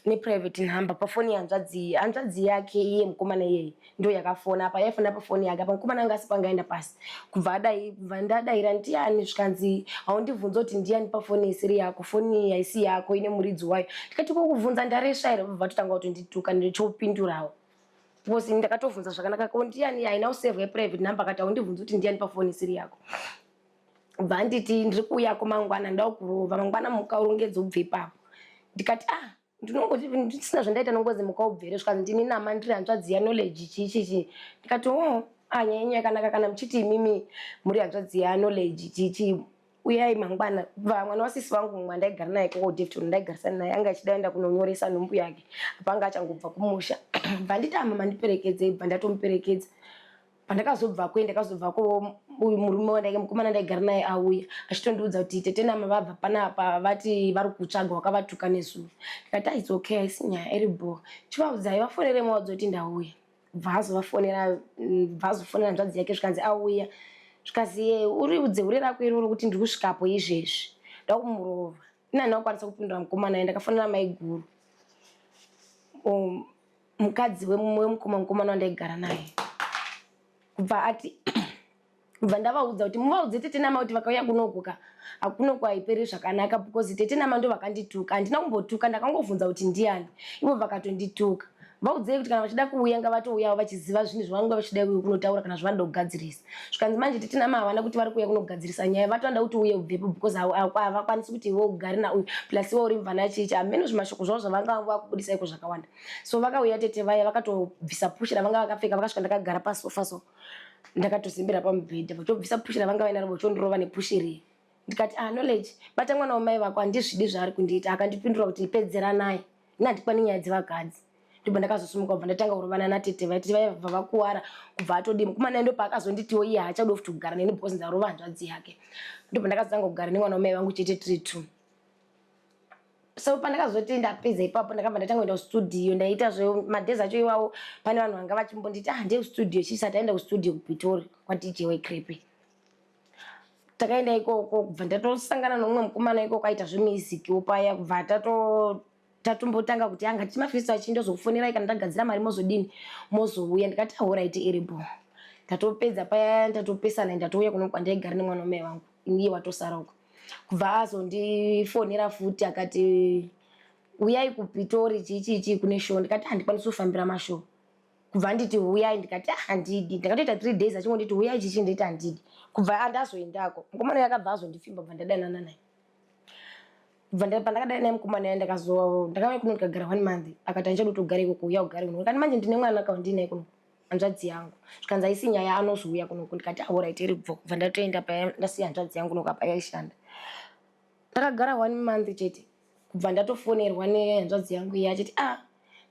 neprivate number pafoni yehanzvadzi, hanzvadzi yake iye mukomana iyeye ndo yakafona. Apa yaifona pafoni yake, apa mukomana anga asi pangaenda pasi. Kubva adai, kubva ndadaira, "Ndiani?" Zvikanzi, "Haundibvunza kuti ndiani pafoni isiri yako? Foni haisi yako, ine muridzi wayo." Ndikati, "Kokubvunza ndaresva here?" Bva vatotanga kutondituka. Ndichopindurawo because ndakatovhunza zvakanaka, "Ko ndiani?" Haina kusevha yeprivate number. Akati, "Haundibvunzi kuti ndiani pafoni isiri yako." Bva nditi, "Ndiri kuuyako mangwana, ndau kurova mangwana, muka urongedze ubve ipapo." Ndikati, "Ah, ndinongoti ndisina zvandaita, nongozi muka ubvere." Zvikanzi, "Ndini nama, ndiri hanzvadzi yaKnowledge, chii chii chii." Ndikati, "O, ah, nyaya yenyu yakanaka. Kana muchiti imimi muri hanzvadzi yaKnowledge, chii chii, uyai mangwana." Bva mwana wasisi vangu mumwe andaigara naye ikoko Davton, ndaigarisana naye, anga achida enda kunonyoresa nhumbu yake, apa anga achangobva kumusha. Bva nditi, "Ama mandiperekedzei." Bva ndatomuperekedza. Pandakazobvako, ndakazobvako uyu murume wandaike, mukomana ndaigara naye, auya achitondiudza kuti tete nama vabva panapa, vati vari kutsvaga wakavatuka nezuro. Ndikati, "Its okay, haisi nyaya, iri bho, chivaudzai vafonere maudza kuti ndauya." Bva azovafonera, bva azofonera hanzvadzi yake, zvikanzi auya. Zvikazi, "Ye uri udze hure rako iroro kuti ndiri kusvikapo izvezvi, nda kumurova." Ina handina kukwanisa kupindura mukomana. Ndakafonera maiguru, mukadzi wemukoma mukomana wandaigara naye. Kubva ati, kubva ndavaudza kuti muvaudze tete nama kuti vakauya kunoku ka, hakunoku haiperi zvakanaka, because tete nama ndo vakandituka. Handina kumbotuka, ndakangovhunza kuti ndiani, ivo vakatondituka. Vaudzei kuti kana vachida kuuya ngavatouyawo vachiziva zvinhu zvavanenge vachida kunotaura kana zvavanoda kugadzirisa. Zvikanzi, "Manje tete nama havana kuti vari kuuya kunogadzirisa nyaya, vatoda kuti uye ubvepo, because havakwanisi kuti iwe ugare nauyu, plus iwe uri mvana chichi." Hameno zvimashoko zvavo zvavanga vakubudisa iko zvakawanda. So vakauya tete vaya, vakatobvisa pushi ravanga vakapfeka. Vakasvika ndakagara pasofa, so ndakatosimbira pamubhedha, vachobvisa pushi ravanga vainaro, vachondirova nepushi riya. Ndikati, "Ah, Knowledge, bata mwana wamai vako, handizvidi zvaari kundiita." Akandipindura kuti, "Pedzera naye, ini handikwani nyaya dzevakadzi." Ndobva ndakazosimuka, kubva ndatanga kurovana natete vaiti vaibva vakuwara. Kubva atodii mukomana ndo paakazonditiwo iye haachadi futi kugara neni because ndarova hanzvadzi yake. Ndobva ndakazotanga kugara nemwana wamai vangu chete, tiri two. So pandakazoti ndapedza ipapo, ndakabva ndatanga kuenda kustudio. Ndaita zvemadhezi acho iwawo, pane vanhu vanga vachimbonditi, "Ah, ndee kustudio." Chisati aenda kustudio kuPitori kwaDJ Wecrepe, takaenda ikoko, kubva ndatosangana nomumwe mukomana ikoko aita zvemusic paya. Kubva tato tatombotanga kuti anga timafirista achindozokufonerai kana ndagadzira mari, mozodini, mozouya. Ndikati, "Alright, iripo." Ndatopedza paya, ndatopesana, ndatouya kuno kwandaigara nemwana wamai vangu, iye watosara uko. Kubva azondifonera futi akati, "Uyai kuPitori, chii chii chii, kune show." Ndikati, "Handikwanisi kufambira mashow." Kubva nditi, "Uyai." Ndikati, "Ah, handidi." Ndakatoita 3 days achingonditi, "Uyai," chichi, nditi, "Handidi." Kubva andazoendako, mukomana uyo akabva azondifimba, bva ndadanana naye. Kubva pandakadana naye mukomana uya, ndakazo ndakauya kuno, ndikagara one month. Akati, "Handichadi kuti ugare ikoko, uya ugare kuno." Ndikati, "Manje ndine mwana kaundinaye kuno, hanzvadzi yangu." Zvikanzi, "Haisi nyaya, anozouya kunoku." Ndikati, "Alright, iri bvo." Kubva ndatoenda paya, ndasiya hanzvadzi yangu kunoku, apa yaishanda. Ndakagara one month chete, kubva ndatofonerwa nehanzvadzi yangu iye achiti, "Ah,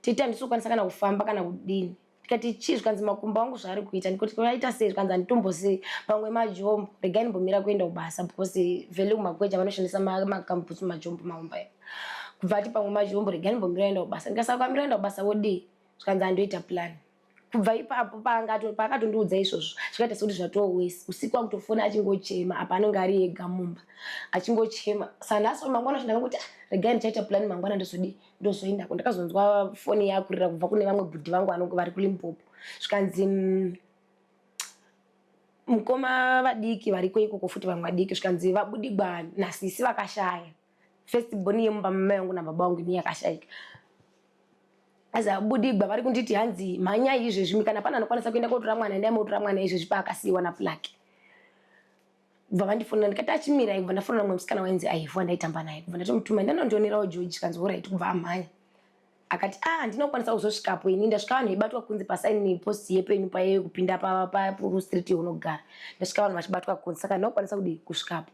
tete, handisi kukwanisa kana kufamba kana kudini." Ndikati chii? Zvikanzi makumbo angu zvaari kuita. Ndikoti aita sei? Zvikanzi handitombosei, pamwe majombo, regai ndimbomira kuenda kubasa because vhele kumagweja vanoshandisa magambutsu, majombo mahomba. Kubva ati pamwe majombo, regai ndimbomira kuenda kubasa. Ndikasaka kwamira kuenda kubasa wodii? Zvikanzi handoita plan. Kubva ipapo paakatondiudza izvozvo, zvikaita sekuti zvatowesi. Usiku akutofona achingochema, apa anenge ari ega mumba achingochema. Saka nhasi mangwana ndakangoti, "Ah, regai ndichaita plan mangwana, ndozodii, ndozoendako." Ndakazonzwa foni yakurira kubva kune vamwe bhudhi vangu vanonge vari kuLimpopo. Zvikanzi, mukoma vadiki variko ikoko futi, vamwe vadiki." Zvikanzi vabudigwa nasisi vakashaya, first born yemumba mamai vangu nababa vangu ini yakashayika. Azi abudigwa vari kunditi hanzi mhanyai izvezvi, kana pane anokwanisa kuenda kotora mwana, endai motora mwana izvezvi paakasiyiwa naPlaki. Kubva vandifonera, ndikati achimirai. Kubva ndafonera mumwe musikana wainzi Aivhu wandaitamba naye, kubva ndatomutuma, ndanondionerawo George. Kanzi alright. Kubva amhanya akati, "A, handinokwanisa kuzosvikapo ini, ndasvika vanhu veibatwa kunze pasign post yepenyu paye kupinda pastreet yeunogara, ndasvika vanhu vachibatwa kunze, saka handinokwanisa kudii kusvikapo."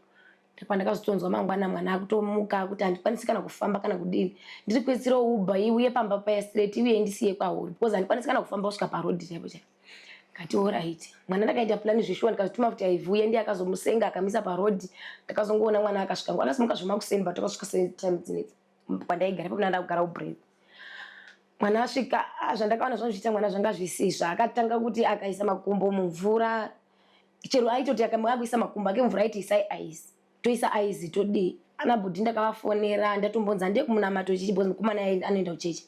Pandakazotonzwa mangwana mwana akutomuka kuti handikwanisi kana kufamba kana kudini, ndiri kuisirawo Uber iuye pamba paya straight, iuye indisiye kwauri because handikwanisi kana kufamba kusvika parodhi chaipo chaipo. Kati alright. Mwana ndakaita plan zveshuwa, ndikazotuma kuti Aivhuye ndiye akazomusenga akamisa parodhi. Ndakazongoona mwana akasvika, akasimuka zvemakuseni, but akasvika setime dzinedzi kwandaigara ipapo, ndakugara kuBrave. Mwana asvika, ah, zvandakaona zvanozviita mwana zvanga zvisizvo. Akatanga kuti akaisa makumbo mumvura, chero aitoti akuisa makumbo ake mvura, aiti isai ice, toisa ice, todii. Ana bhudhi ndakavafonera, ndatombonzi handei kumunamato chichi because mukomana anoenda kuchechi.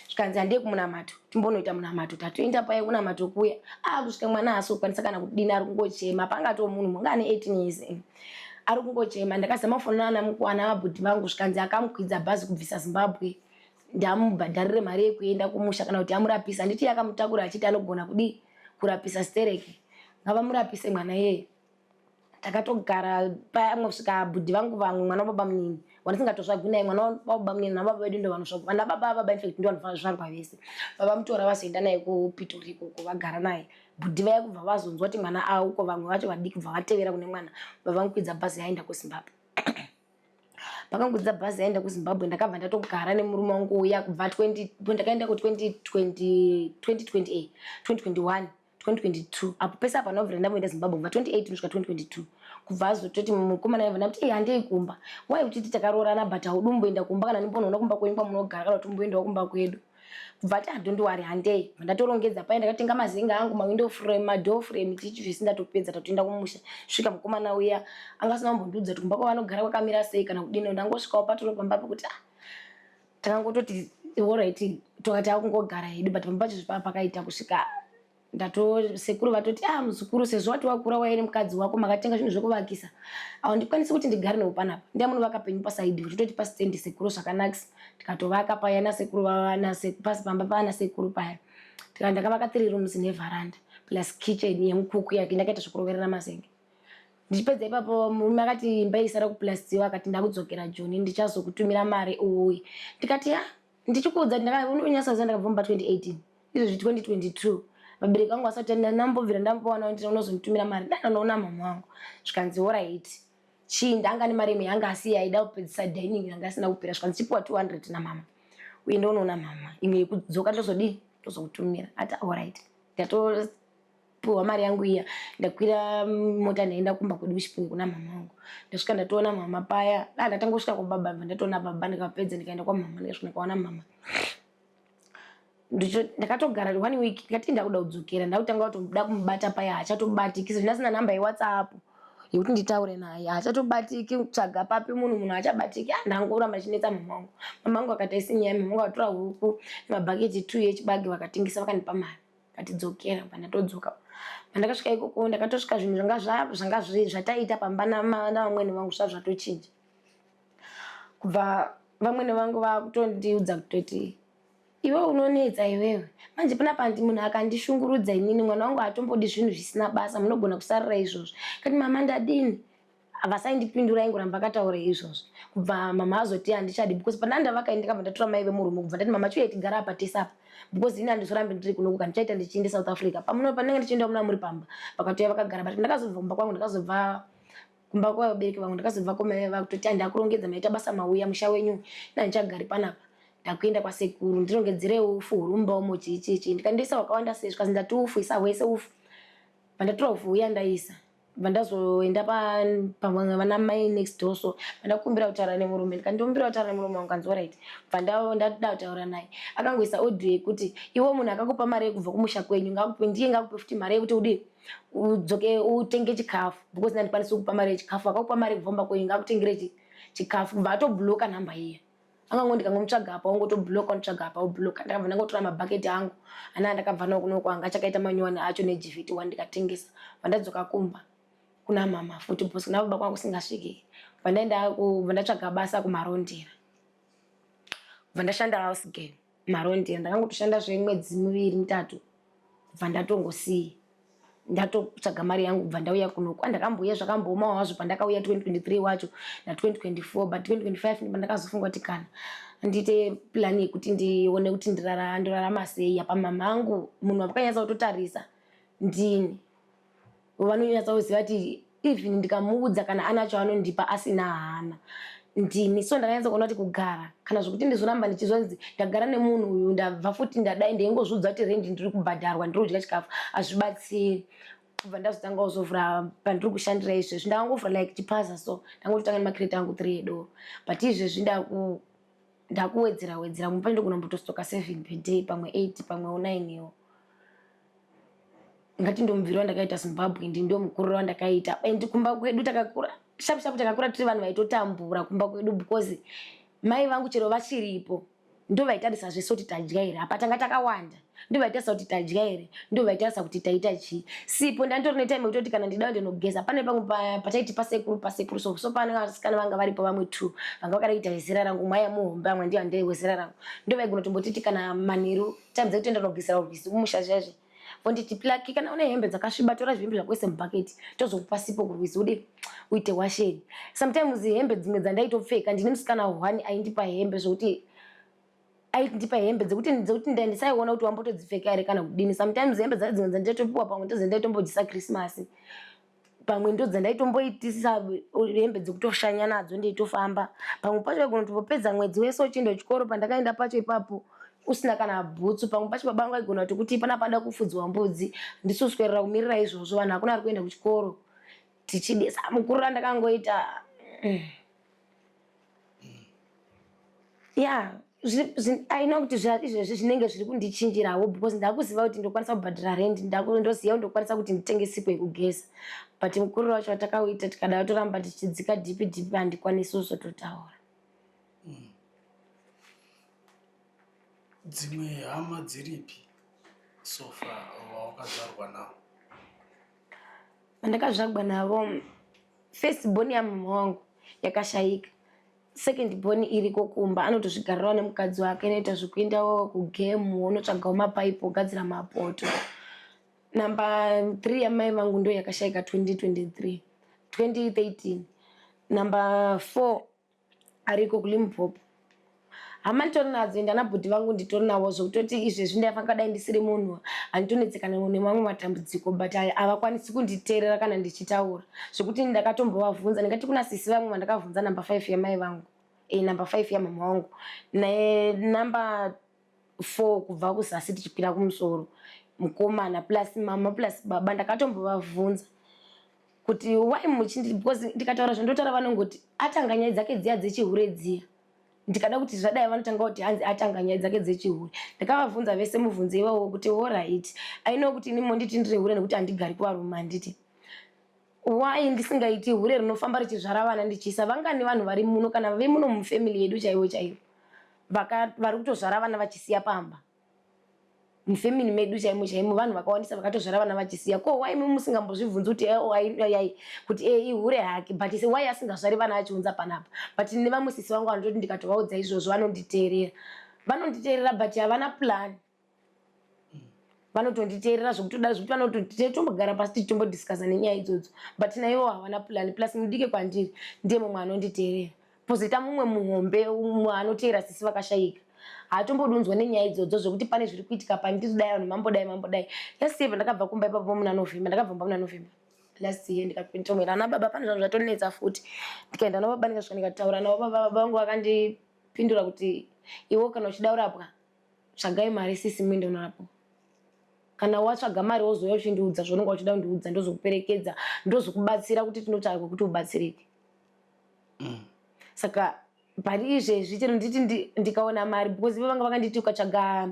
Zvikanzi handei kumunamato, timbonoita munamato. Tatoenda paye kunamato kuya, akusvika mwana haasi kukwanisa kana kudini, ari kungochema. Pangatoo munhu munga ane 18 years, ari kungochema. Ndakazama kufonera ana vabhudhi vangu, zvikanzi akamukwidza bhazi kubvisa Zimbabwe ndamubhadharire mari yekuenda kumusha kana kuti amurapisa. Handiti yakamutakura achiti anogona kudii, kurapisa stereki, ngavamurapise mwana iyeye. Takatogara paya kusvika bhudhi vangu vamwe, mwana wababa munini wandisingatozvagwi naye, mwana wababa munini nababa vedu ndo vanosvagwa, vana baba baba infact ndo vanozvarwa vese. Vavamutora vazoenda naye kuPitori ikoko, vagara naye. Bhudhi vaya kubva vazonzwa kuti mwana auko, vamwe vacho vadiki kubva vatevera kune mwana, vavamukwidza bhazi yaenda kuZimbabwe. Pakangokwidza bhazi yaenda kuZimbabwe, ndakabva ndatogara nemurume wangu uya kubva 20 ndakaenda ku2020, 2028, 2021, 2022, apo pese apa ndabvira ndamboenda Zimbabwe kubva 2018 kusvika 2022. Kubva azototi mukomana aibva ndamuti, "Ei, handei kumba." Wai uchiti takaroorana but haudi kumboenda kumba kana ndimbonoona kumba kwenyu kwamunogara kana kuti umboendawo kumba kwedu? Kubva ati, "Don't worry, handei." Ndatorongedza paya, ndakatenga mazenga angu, mawindow frame, madoor frame, tichi zvese ndatopedza, tatoenda kumusha. Svika mukomana uya anga asina kumbondiudza kuti kumba kwavanogara kwakamira sei kana kudini. Ndangosvikawo patoro pamba pekuti, ah, takangototi alright, tokati akungogara hedu, but pamba pacho zvipaa pakaita kusvika ndato sekuru vatoti, "Ah, muzukuru, sezvo wati wakura waine mukadzi wako, makatenga zvinhu zvekuvakisa, handikwanisi kuti ndigare newo panapa, ndiya munovaka penyu pasaidi." Tototi pasitendi sekuru zvakanakisa, tikatovaka paya nasekuru, pasi pamba paana sekuru paya. Ndakavaka three rooms neveranda plus kitchen yemukuku yake, ndakaita zvekuroverera mazenge. Ndichipedza ipapo, murume akati imba isara kuplastiwa, akati, "Ndakudzokera Joni, ndichazokutumira mari uuye." Ndikati, "Ya, ndichikuudza unonyatsoziva ndakabva mumba 2018, izvozvi 2022, vabereki vangu vasati ndambobvira ndambowana kuti unozonditumira mari, ndanonoona mama wangu." Zvikanzi alright. Chii, ndanga nemari imwe yanga asiya aida kupedzisa dining yanga asina kupera. Zvikanzi chipiwa 200 namama uye ndonoona mama, imwe yekudzoka ndozodii, ndozokutumira. Ati alright. Ndatopiwa mari yangu iya, ndakwira mota, ndaenda kumba kwedu kuChipinge kuna mama wangu. Ndasvika ndatoona mama paya. Ah, ndatangosvika kwababa, bva ndatoona baba, ndikapedza ndikaenda kwamama, ndikasvika ndikaona mama. Ndakatogara one week, ndikati ndakuda kudzokera. Ndakutanga kutoda kumubata paya, haachatobatiki sezvo ndasina namba yeWhatsApp yekuti nditaure naye. Haachatobatiki, kutsvaga papi munhu, munhu haachabatiki. Ah, ndangoramba ndichinetsa mama wangu. Mama wangu akati aisi nyaya. Mama wangu akatora huku nemabhaketi two echibage, vakatengesa, vakandipa mari, katidzokera. Pandatodzoka, pandakasvika ikoko, ndakatosvika zvinhu zvanga zvataita pamba navamwene vangu zva zvatochinja. Kubva vamwene vangu vakutondiudza kutoti, "Iwe unonetsa iwewe, manje panapa munhu akandishungurudza inini, mwana wangu hatombodi zvinhu zvisina basa, munogona kusarira izvozvo." Kati, "Mama, ndadini?" Vasaindipindura, ingoramba akataura izvozvo. Kubva mama azoti handichadi because pana ndavaka, ndakabva ndatora mai vemurume, kubva ndati, "Mama, chiuya tigara apa tese apa because ini handizorambi ndiri kunoku, kana ndichaita ndichiende South Africa, pamuno panenge ndichienda muna muri pamba." Vakatouya vakagara, but ndakazobva kumba kwangu, ndakazobva kumba kwavabereki vangu, ndakazobva komai vakutoti, "Handakurongedza, maita basa mauya, musha wenyu, ina handichagari panapa." Ndakuenda kwasekuru ndirongedzere ufu huri mumba umo chii chii chii. Ndikandoisa hwakawanda sei zvikanzi ndati ufu isa hwese ufu. Pandatora ufu huya ndaisa. Bva ndazoenda pamwe vana mai next door so pandakumbira kutaura nemurume ndikandombira kutaura nemurume wangu kanzi alright. Bva ndada kutaura naye. Akangoisa audio yekuti iwe munhu akakupa mari yekubva kumusha kwenyu ngakupe ndiye ngakupe futi mari yekuti udii udzoke utenge chikafu because ndandikwanisi kukupa mari yechikafu akakupa mari yekubva kumba kwenyu ngakutengere chikafu kubva atobloka nhamba iya. Angango ndikangomutsvaga apa ongotobloka onditsvaga apa obloka. Ndakabva ndangotora mabhaketi angu ana andakabva nawo kuno kwanga achakaita manyowani acho nejivhiti one ndikatengesa. Bva ndadzoka kumba kuna mama futi because kuna baba kwangu kusingasvikiki. Bva ndaenda bva ndatsvaga basa kuMarondera. Bva ndashanda house girl Marondera. Ndakangotoshanda zvemwedzi miviri mitatu bva ndatongosiya. Ndatotsvaga mari yangu kubva ndauya kuno kwandakambouya zvakamboomawo hazvo pandakauya 2023 wacho na 2024 but 2025 ndipandakazofunga kuti kana ndiite plan yekuti ndione kuti ndirara ndorarama sei apa mama angu munhu vakanyatsa kutotarisa ndini vanonyatsa kuziva kuti even ndikamuudza kana anacho anondipa asina hana ndini so ndakanyatsa kuona kuti kugara kana zvekuti ndizoramba ndichizonzi ndagara nemunhu uyu ndabva futi ndadai ndaingozviudza kuti rendi ndiri kubhadharwa ndiri kudya chikafu hazvibatsiri kubva ndazotanga kuzovhura pandiri kushandira izvezvi ndakangovhura like chipaza so ndangototanga nemakreti angu 3 edoro but izvezvi ndaku ndakuwedzera wedzera mumba ndogona kumbotostoka 7 per day pamwe 8 pamwe 9 iwo ngati ndomubviro wandakaita Zimbabwe ndi ndomukuriro wandakaita and kumba kwedu takakura shapu shapu takakura tiri vanhu vaitotambura kumba kwedu because mai vangu chero vachiripo ndovaitarisa zvese kuti tadya here apa tanga takawanda ndovaitarisa kuti tadya here ndovaitarisa kuti taita chii sipo ndanditori netime yekutoti kana ndida ndinogeza pane pamwe pataiti pasekuru pasekuru so so pane vasikana vanga varipo vamwe two vanga vakadaita vezera rangu mwaya muhombe amwe ndiyo handei wezera rangu ndovaigona tombotiti kana manheru time dzekuti ndinogisira rwizi kumusha zvezve vonditi plaki kana une hembe dzakasviba tora zvihembe zvako ise mubhaketi tozokupa sipo kurwizi ude uite washeni sometimes hembe dzimwe dzandaitopfeka ndine musikana one aindipa hembe zvokuti aindipa hembe dzekuti dzekuti ndisaiona kuti wambotodzipfeka here kana kudini sometimes hembe dzacho dzimwe dzandaitopiwa pamwe ndodzandaitombodisa christmas pamwe ndodzandaitomboitisa hembe dzekutoshanya nadzo ndeitofamba pamwe pacho vaigona kutombopedza mwedzi wese uchienda kuchikoro pandakaenda pacho ipapo usina kana bhutsu pamwe pacho baba vangu vaigona kuti kuti pana pada kufudziwa mbudzi ndisuswerera kumirira izvozvo vanhu hakuna ari kuenda kuchikoro tichidisa mukurura ndakangoita ya I know kuti izvezvi zvinenge zviri kundichinjirawo because ndakuziva kuti ndokwanisa kubhadhara rent ndoziva kuti ndokwanisa kuti nditenge sipo yekugeza but mukuriro wacho watakauita tikada toramba tichidzika dhipi dhipi handikwanisi kuzototaura. Dzimwe hama dziripi so far wawakazvarwa navo? Vandakazvagwa navo first born yamama wangu yakashaika second born iriko kumba anotozvigarirawo nemukadzi wake inoita zvekuendawo kugame unotsvagawo mapaipi ogadzira mapoto number 3 yamai vangu ndo yakashaika 2023 2013 number 4 ariko kuLimpopo hama nditori nadzo ende ana bhudhi vangu nditori navo zvekutoti izvezvi ndaifanira dai ndisiri munhu anditonetsekana nemamwe matambudziko but havakwanisi kunditeerera kana ndichitaura zvekuti ndakatombovavhunza ndingati kuna sisi vamwe vandakavhunza number 5 yamai vangu e, number 5 yamama vangu nenumber 4 kubva kuzasi tichikwira kumusoro mukomana plus mama plus baba ndakatombovavhunza kuti why muchindi because ndikataura zvandotaura vanongoti atanga nyaya dzake dziya dzechihure dziya ndikada kuti zvadai vanotanga kuti hanzi atanga nyaya dzake dzechihure ndakavabvunza vese mubvunzo iwawo kuti alright I know kuti ini monditi ndiri hure nekuti handigari kuvarume handiti why ndisingaiti hure rinofamba richizvara vana ndichiisa vangani vanhu vari muno kana vemuno mufamily yedu chaivo chaivo vari kutozvara vana vachisiya pamba mufamily medu chaimo chaimo vanhu vakawandisa vakatozvara vana vachisiya ko why imi musingambozvibvunzi kuti ai kuti e ihure hake but se why asingazvari vana achiunza panapa but nevamwe sisi vangu vanototi ndikatovaudza izvozvo vanonditeerera vanonditeerera but havana plan vanotonditeerera zvekutoda zvekuti vanototi tombogara pasi tichitombodiscussa nenyaya idzodzo but naivo havana plan plus mudike kwandiri ndiye mumwe anonditeerera pozoita mumwe muhombe umwe anoteera sisi vakashayika haatombodunzwa nenyaya idzodzo zvekuti pane zviri kuitika pandiri dai vanhu mambodai mambodai last year pandakabva kumba ipapo muna November ndakabva kumba muna November last year ndikatomera ana baba pane zvanhu zvatonetsa futi ndikaenda navo baba ndikasvika ndikataura navo baba baba vangu vakandi. vakapindura kuti iwe kana uchida kurapwa tsvagai mari sisi muende unorapwa. Kana watsvaga mari wozouya uchindiudza zvaunenge uchida kundiudza ndozokuperekedza ndozokubatsira kuti tinotsvaga kwekuti ubatsirike. Saka pari izvezvi chero nditi ndikaona mari because ivo vanga vakanditi ukatsvaga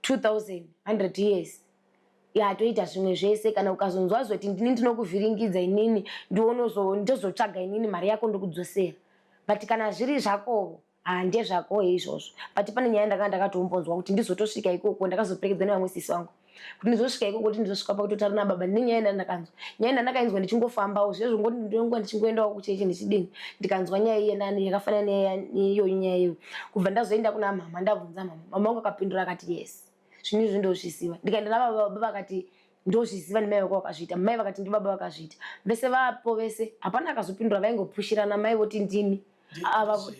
2100 years yatoita zvimwe zvese kana ukazonzwa zoti ndini ndinokuvhiringidza inini ndionozo ndozotsvaga inini mari yako ndokudzosera, but kana zviri zvakovo handezvako izvozvo. But pane nyaya ndakanga ndakatombonzwa kuti ndizotosvika ikoko, ndakazoperekedzwa nevamwe sisi vangu kuti ndizosvika ikoko, kuti ndizosvika pakutotaura nababa. Ndine nyaya yandakanzwa, nyaya ndandakainzwa ndichingofambawo zvezvo ngoti ndinonga ndichingoendawo kuchechi ndichidini, ndikanzwa nyaya iye nani yakafanana neiyoyo nyaya iyoyo. Kubva ndazoenda kuna mama, ndabvunza mama, mama vangu akapindura akati, "Yes, zvinhu izvi ndozviziva." Ndikaenda nababa, baba vakati, "Ndozviziva, nemai vako vakazviita." Mai vakati, "Ndibaba vakazviita." Vese vapo vese hapana akazopindura, vaingopushirana. Mai voti ndimi ava. Izvozvo.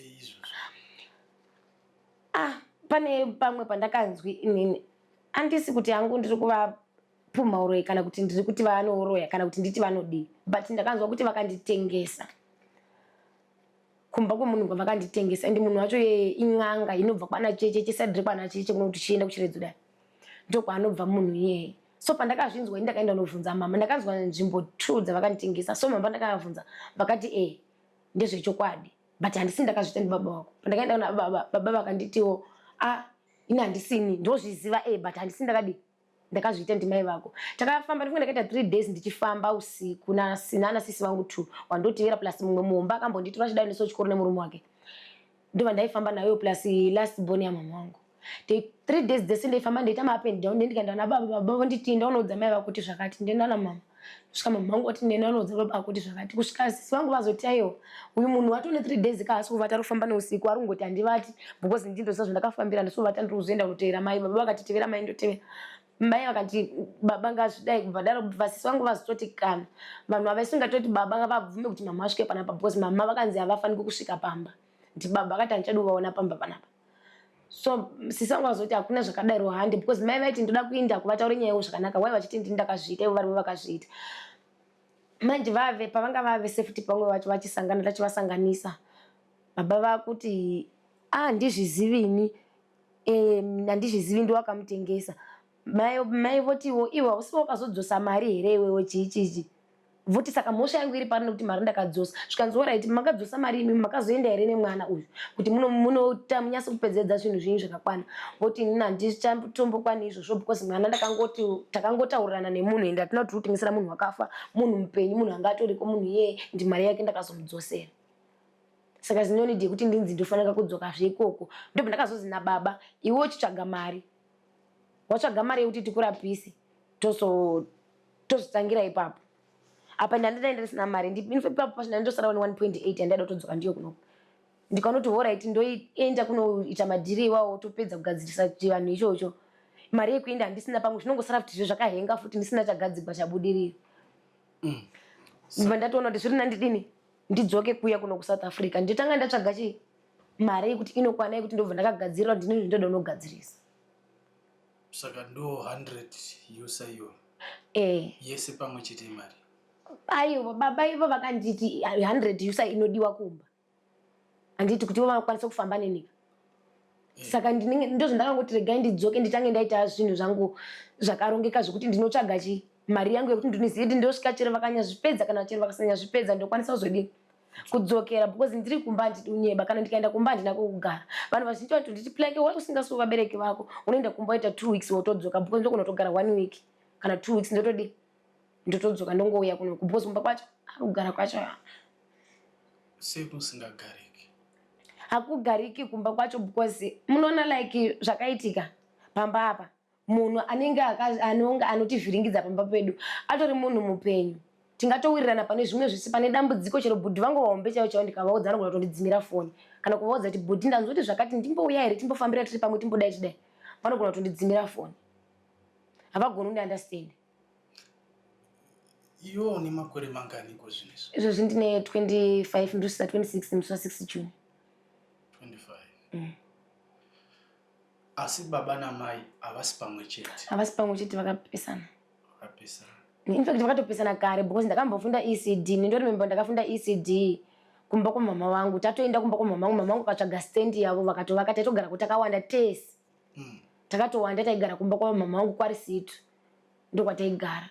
Ah, pane pamwe pandakanzwi inini, handisi kuti hangu ndiri kuvapumha uroyi kana kuti ndiri kuti vanoroya kana kuti nditi vanodii, but ndakanzwa kuti vakanditengesa kumba kwemunhu kwavakanditengesa, and munhu wacho yeye in'anga inobva kwana Cheche, chesadhiri kwana Cheche kuno kuti chienda kuChiredzi dai, ndokwaanobva munhu iyeye. So pandakazvinzwa ini ndakaenda nobvunza mama. Ndakanzwa nzvimbo two dzavakanditengesa. So mama ndakavabvunza vakati, "E, ndezvechokwadi, but handisi ndakazviita, ndibaba wako." Pandakaenda kuna baba, baba vakanditiwo, "A, ini handisini, ndozviziva e, but handisi ndakadi ndakazviita, ndimai vako." Takafamba, ndifunga ndakaita 3 days ndichifamba usiku nana sisi vangu two wandotivera, plus mumwe muhomba akambonditora chidai neso chikoro nemurume wake, ndobva ndaifamba nayo, plus last born yamama wangu. 3 days dzese ndaifamba, ndaita ma up and down. Ndikaenda nababa, baba vonditi, "Ndaunoudza mai vako kuti zvakati." Ndienda namama, kusvika mama vangu vati, "Ndenda unoudza baba vako kuti zvakati." Kusvika sisi vangu vazoti, "Aiwa, uyu munhu watone 3 days kaasi kuvata, ari kufamba neusiku, ari kungoti handivati because ndindoziva zvandakafambira, ndisovata, ndiri kuzoenda kunotevera mai." Baba vakati, "Tevera mai." Ndotevera mai, vakati, "Baba ngazvidai." Kubva daro vasisi vangu vazototi kana vanhu havaisingatoti baba ngavabvume kuti mama vasvike panapa, because mama vakanzi havafaniki kusvika pamba, nti baba akati, "Handichadi kuvaona pamba panapa." So sisi vangu vazoti hakuna zvakadaro, hande, because mai vaiti, "Ndoda kuinda kuvataure nyaya yavo zvakanaka." Wai vachiti ndini ndakazviita, ivo varivo vakazviita. Manje vave pavanga vave sefuti pamwe vacho vachisangana, tachivasanganisa, baba vakuti, "A, handizvizivini, handizvizivi, ndiwakamutengesa." Mai votiwo, "Iwe hausi wakazodzosa mari here iwewe? Chii chichi?" Voti, "Saka mhosva yangu iri pari nekuti mari ndakadzosa?" Zvikanzi, "Alright, makadzosa mari imi, makazoenda here nemwana uyu kuti munota munyase kupedzedza zvinhu zvinyu zvakakwana?" Voti, "Inini handichatombokwana izvozvo because mwana ndakangoti takangotaurirana nemunhu, ende hatina kuti kutengesera munhu wakafa, munhu mupenyu, munhu anga atoriko munhu iyeye, ndi mari yake ndakazomudzosera. Saka zino need yekuti ndinzi ndofanira kudzokazve ikoko." Ndobva ndakazozi nababa, "Iwe uchitsvaga mari, watsvaga mari yekuti tikurapise, tozvitangira ipapo." Apa ndandinaenda ndisina mari. Ipapo pacho ndandosara ne 1.8 yandaida kutodzoka ndiyo kunoko. Ndikanoti, "Alright, ndoenda kunoita madhiri iwawo, topedza kugadzirisa chivanhu ichocho," mari yekuenda handisina. Pamwe zvinongosara futi zvo zvakahenga futi, ndisina chagadzigwa chabudirira. Ndibva ndatoona kuti zviri nandidini, ndidzoke kuya kuno kuSouth Africa, ndotanga ndatsvaga chi mari yekuti inokwana yekuti ndobva ndakagadzirira kuti ndine zvindoda unogadzirisa. Saka ndo 100 USA iyoyo? Eh. Yese pamwe chete imari? Aiwa, baba ivo vakanditi 100 USA inodiwa kumba, handiti kuti ivo vanokwanisa kufamba nenyika. Saka ndinenge ndozvandakangoti regai ndidzoke, nditange ndaita zvinhu zvangu zvakarongeka, zvekuti ndinotsvaga chi mari yangu yekuti ndinoziva kuti ndosvika chero vakanyazvipedza kana chero vakasanyazvipedza, ndokwanisa kuzodini, kudzokera, because ndiri kumba handidi unyeba. Kana ndikaenda kumba handina kwekugara. Vanhu vazhinji vanotonditi, "Plake, wai usingasuwi vabereki vako? Unoenda kumba woita 2 weeks wotodzoka," because ndogona kutogara one week kana 2 weeks, ndotodi ndotodzoka, ndongouya kunoku, because kumba kwacho kugara kwacho Sei kusingagariki? Hakugariki kumba kwacho because munoona like zvakaitika pamba apa, munhu anenge anonge anotivhiringidza pamba pedu atori munhu mupenyu. Tingatowirirana pane zvimwe zvisi pane dambudziko, chero bhudhi vangu vahombe chaivo chaivo, ndikavaudza vanogona kutondidzimira foni, kana kuvaudza kuti, "Bhudhi, ndanzwa kuti zvakati, ndimbouya here, timbofambira tiri pamwe, timbodai tidai," vanogona kutondidzimira foni. Havagoni kundiunderstand. Iwe une makore manganiko zvinezvi? Izvozvi ndine 25, ndosvitsa 26 musi wa6 June. 25. Asi baba namai havasi pamwe chete? Havasi pamwe chete, vakapesana. Vakapesana. In fact vakatopesana kare, because ndakambofunda ECD. Ndoremember ndakafunda ECD. Kumba kwamama vangu, tatoenda kumba kwamama vangu, mama vangu vakatsvaga stendi yavo vakatovaka, taitogara ko takawanda tese. Takatowanda taigara kumba kwamama vangu kwaRisitu. Ndokwataigara.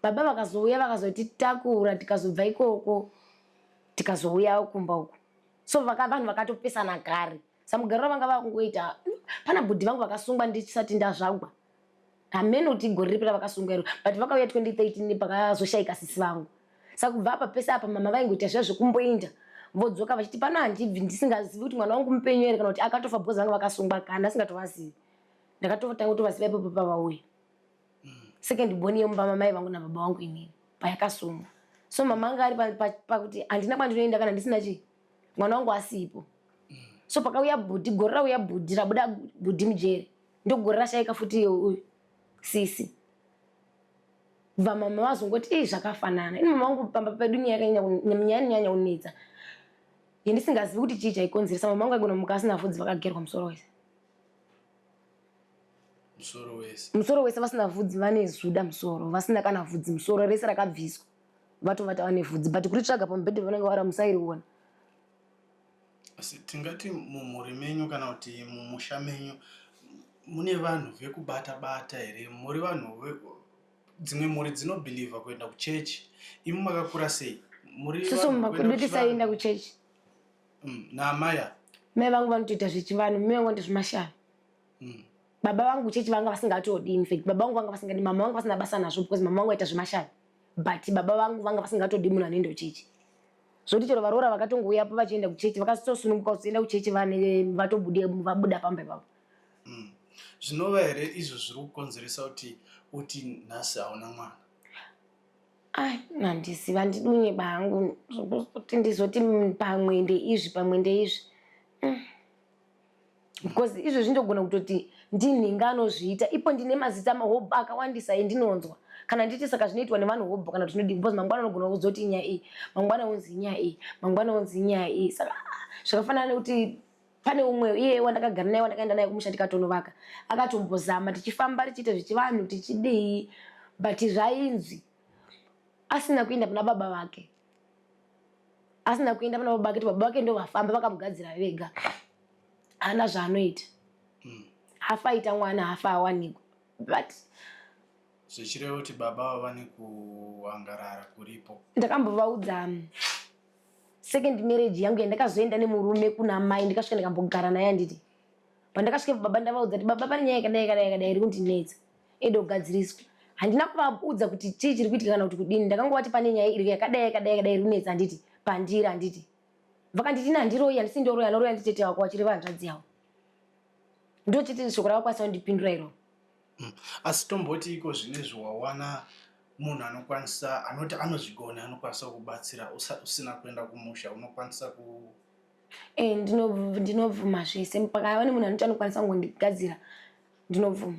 Baba vakazouya vakazotitakura tikazobva ikoko tikazouya kumba uku. So vaka vanhu vakatopesana kare. Samugariro vanga vakungoita pana bhudhi vangu vakasungwa ndisati ndazvagwa. Hameno kuti gore ripi ravakasungwa iro but vakauya 2013 pakazoshaika sisi vangu. Saka kubva apa pese apa mama vaingoita zviya zvekumboinda vodzoka vachiti pano handibvi ndisingazivi kuti mwana wangu mupenyu here kana kuti akatofa because vanga vakasungwa kana asingatovazivi. Ndakatotanga kutovaziva ipapo pavauya. Second born yemumba mamai vangu nababa vangu inini payakasungwa. So mama anga ari pakuti handina kwandinoenda kana ndisina chii mwana wangu asipo. So pakauya bhudhi, gore rauya bhudhi rabuda bhudhi mujeri ndogore rashaika futi iye uyu sisi. Bva mama vazongoti ii zvakafanana. Ini mama vangu pamba pedu nyaya inonyanya kunetsa yendisingazivi kuti chii chaikonzeresa. Mama vangu aigona kumuka asina vhudzi vakagerwa musoro wese. Musoro wese. Musoro wese vasina vhudzi, vane zuda musoro, vasina kana vhudzi, musoro rese rakabviswa. Vatovata vane vhudzi but kuritsvaga pamubhedha vanenge vari musairiona. Asi tingati mumhuri menyu kana kuti mumusha menyu mune vanhu vekubata bata here? Muri vanhu dzimwe mhuri dzinobhilivha kuenda kuchechi. Imi makakura sei? Muri Susu mumba kwedu tisaenda kuchechi. Naamai ava? Mai vangu vanotoita zvechivanhu, mai vangu vanoita zvemashavi. Baba vangu kuchechi vanga vasingatodi, in fact baba vangu vanga vasingadi, mama vanga vasina basa nazvo because mama vangu vaita zvemashavi. But baba vangu vanga vasingatodi munhu anoenda kuchechi. Zvoti chero varoora vakatongouyapo vachienda kuchechi vakatosununguka kuzoenda kuchechi vane vatobude vabuda pamba ipapo. Zvinova here izvo zviri kukonzeresa kuti uti nhasi hauna mwana? Ai, handizivi, handidi kunyeba hangu kuti ndizoti pamwe ndeizvi pamwe ndeizvi. Because izvo zvindogona kutoti ndinhinga anozviita ipo ndine mazita mahobho akawandisa endinonzwa kana nditi saka zvinoitwa nevanhu hobho kana kuti zvinodii because mangwana unogona kuzoti inyaya iyi mangwana unzi inyaya iyi mangwana unzi inyaya iyi saka zvakafanana nekuti pane umwe iye wandakagara naye wandakaenda naye kumusha tikatonovaka akatombozama tichifamba tichiita zvechivanhu tichidii but zvainzi asina kuenda pana baba vake asina kuenda pana baba vake kuti baba vake ndo vafamba vakamugadzira vega haana zvaanoita. Hafa aita mwana hafa awanikwa but zvichireva kuti baba vane kuangarara kuripo. Ndakambovaudza second marriage yangu yandakazoenda nemurume kuna mai ndikasvika ndikambogara naye handiti. Pandakasvika baba ndavaudza kuti baba pane nyaya yakadai yakadai yakadai iri kundinetsa ede kugadziriswa. Handina kuvaudza kuti chii chiri kuitika kana kuti kudini, ndakangovati pane nyaya iri yakadai yakadai yakadai iri kunetsa handiti pandiri handiti. Vakanditi ini handiroyi handisi ndoroyi anoroya nditete wako vachireva hanzvadzi yavo. Ndochiti shoko ravakwanisa kundipindura iro. Asi tomboti iko zvinezvi wawana munhu anokwanisa anoti anozvigona anokwanisa kubatsira usina kuenda kumusha unokwanisa ku Ndinobvuma zvese pakava nemunhu anoti anokwanisa kungondigadzira ndinobvuma.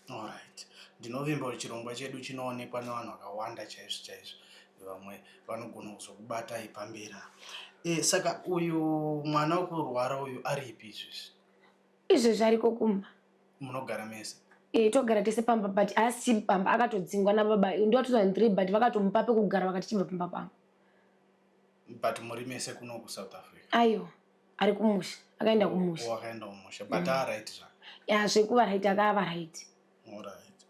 Alright. Ndinovimba kuti chirongwa chedu chinoonekwa nevanhu vakawanda chaizvo chaizvo. Vamwe vanogona kuzokubatai pamberi apa. Saka uyu mwana wekurwara uyu aripi izvezvi? Izvezvi ariko kumba. Munogara mese? Togara tese pamba but haasi pamba akatodzingwa nababa ndiwa 2003 but vakatomupa pekugara vakati chibva pamba pangu. But muri mese kuno kuSouth Africa? Aiwa, ari kumusha, akaenda kumusha. Akaenda kumusha but ari right zvake? Ya, zvekuva right akava right. Alright.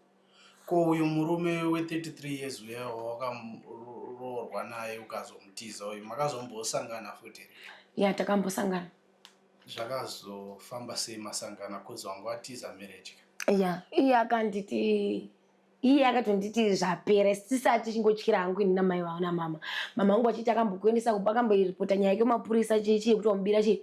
Ko uyu murume we 33 years uya wakaroorwa naye ukazomutiza uyu makazombosangana futi here? Ya, takambosangana. Zvakazofamba sei masangana cause wanga watiza marriage? Ya, iye akanditi iye akatonditi zvapera tisati tichingotyira hangu ini namai vavo namama. Mama vangu vachiti akambokuendesa akamboiripota nyaya yake kumapurisa chii chii yekuti wamubira chii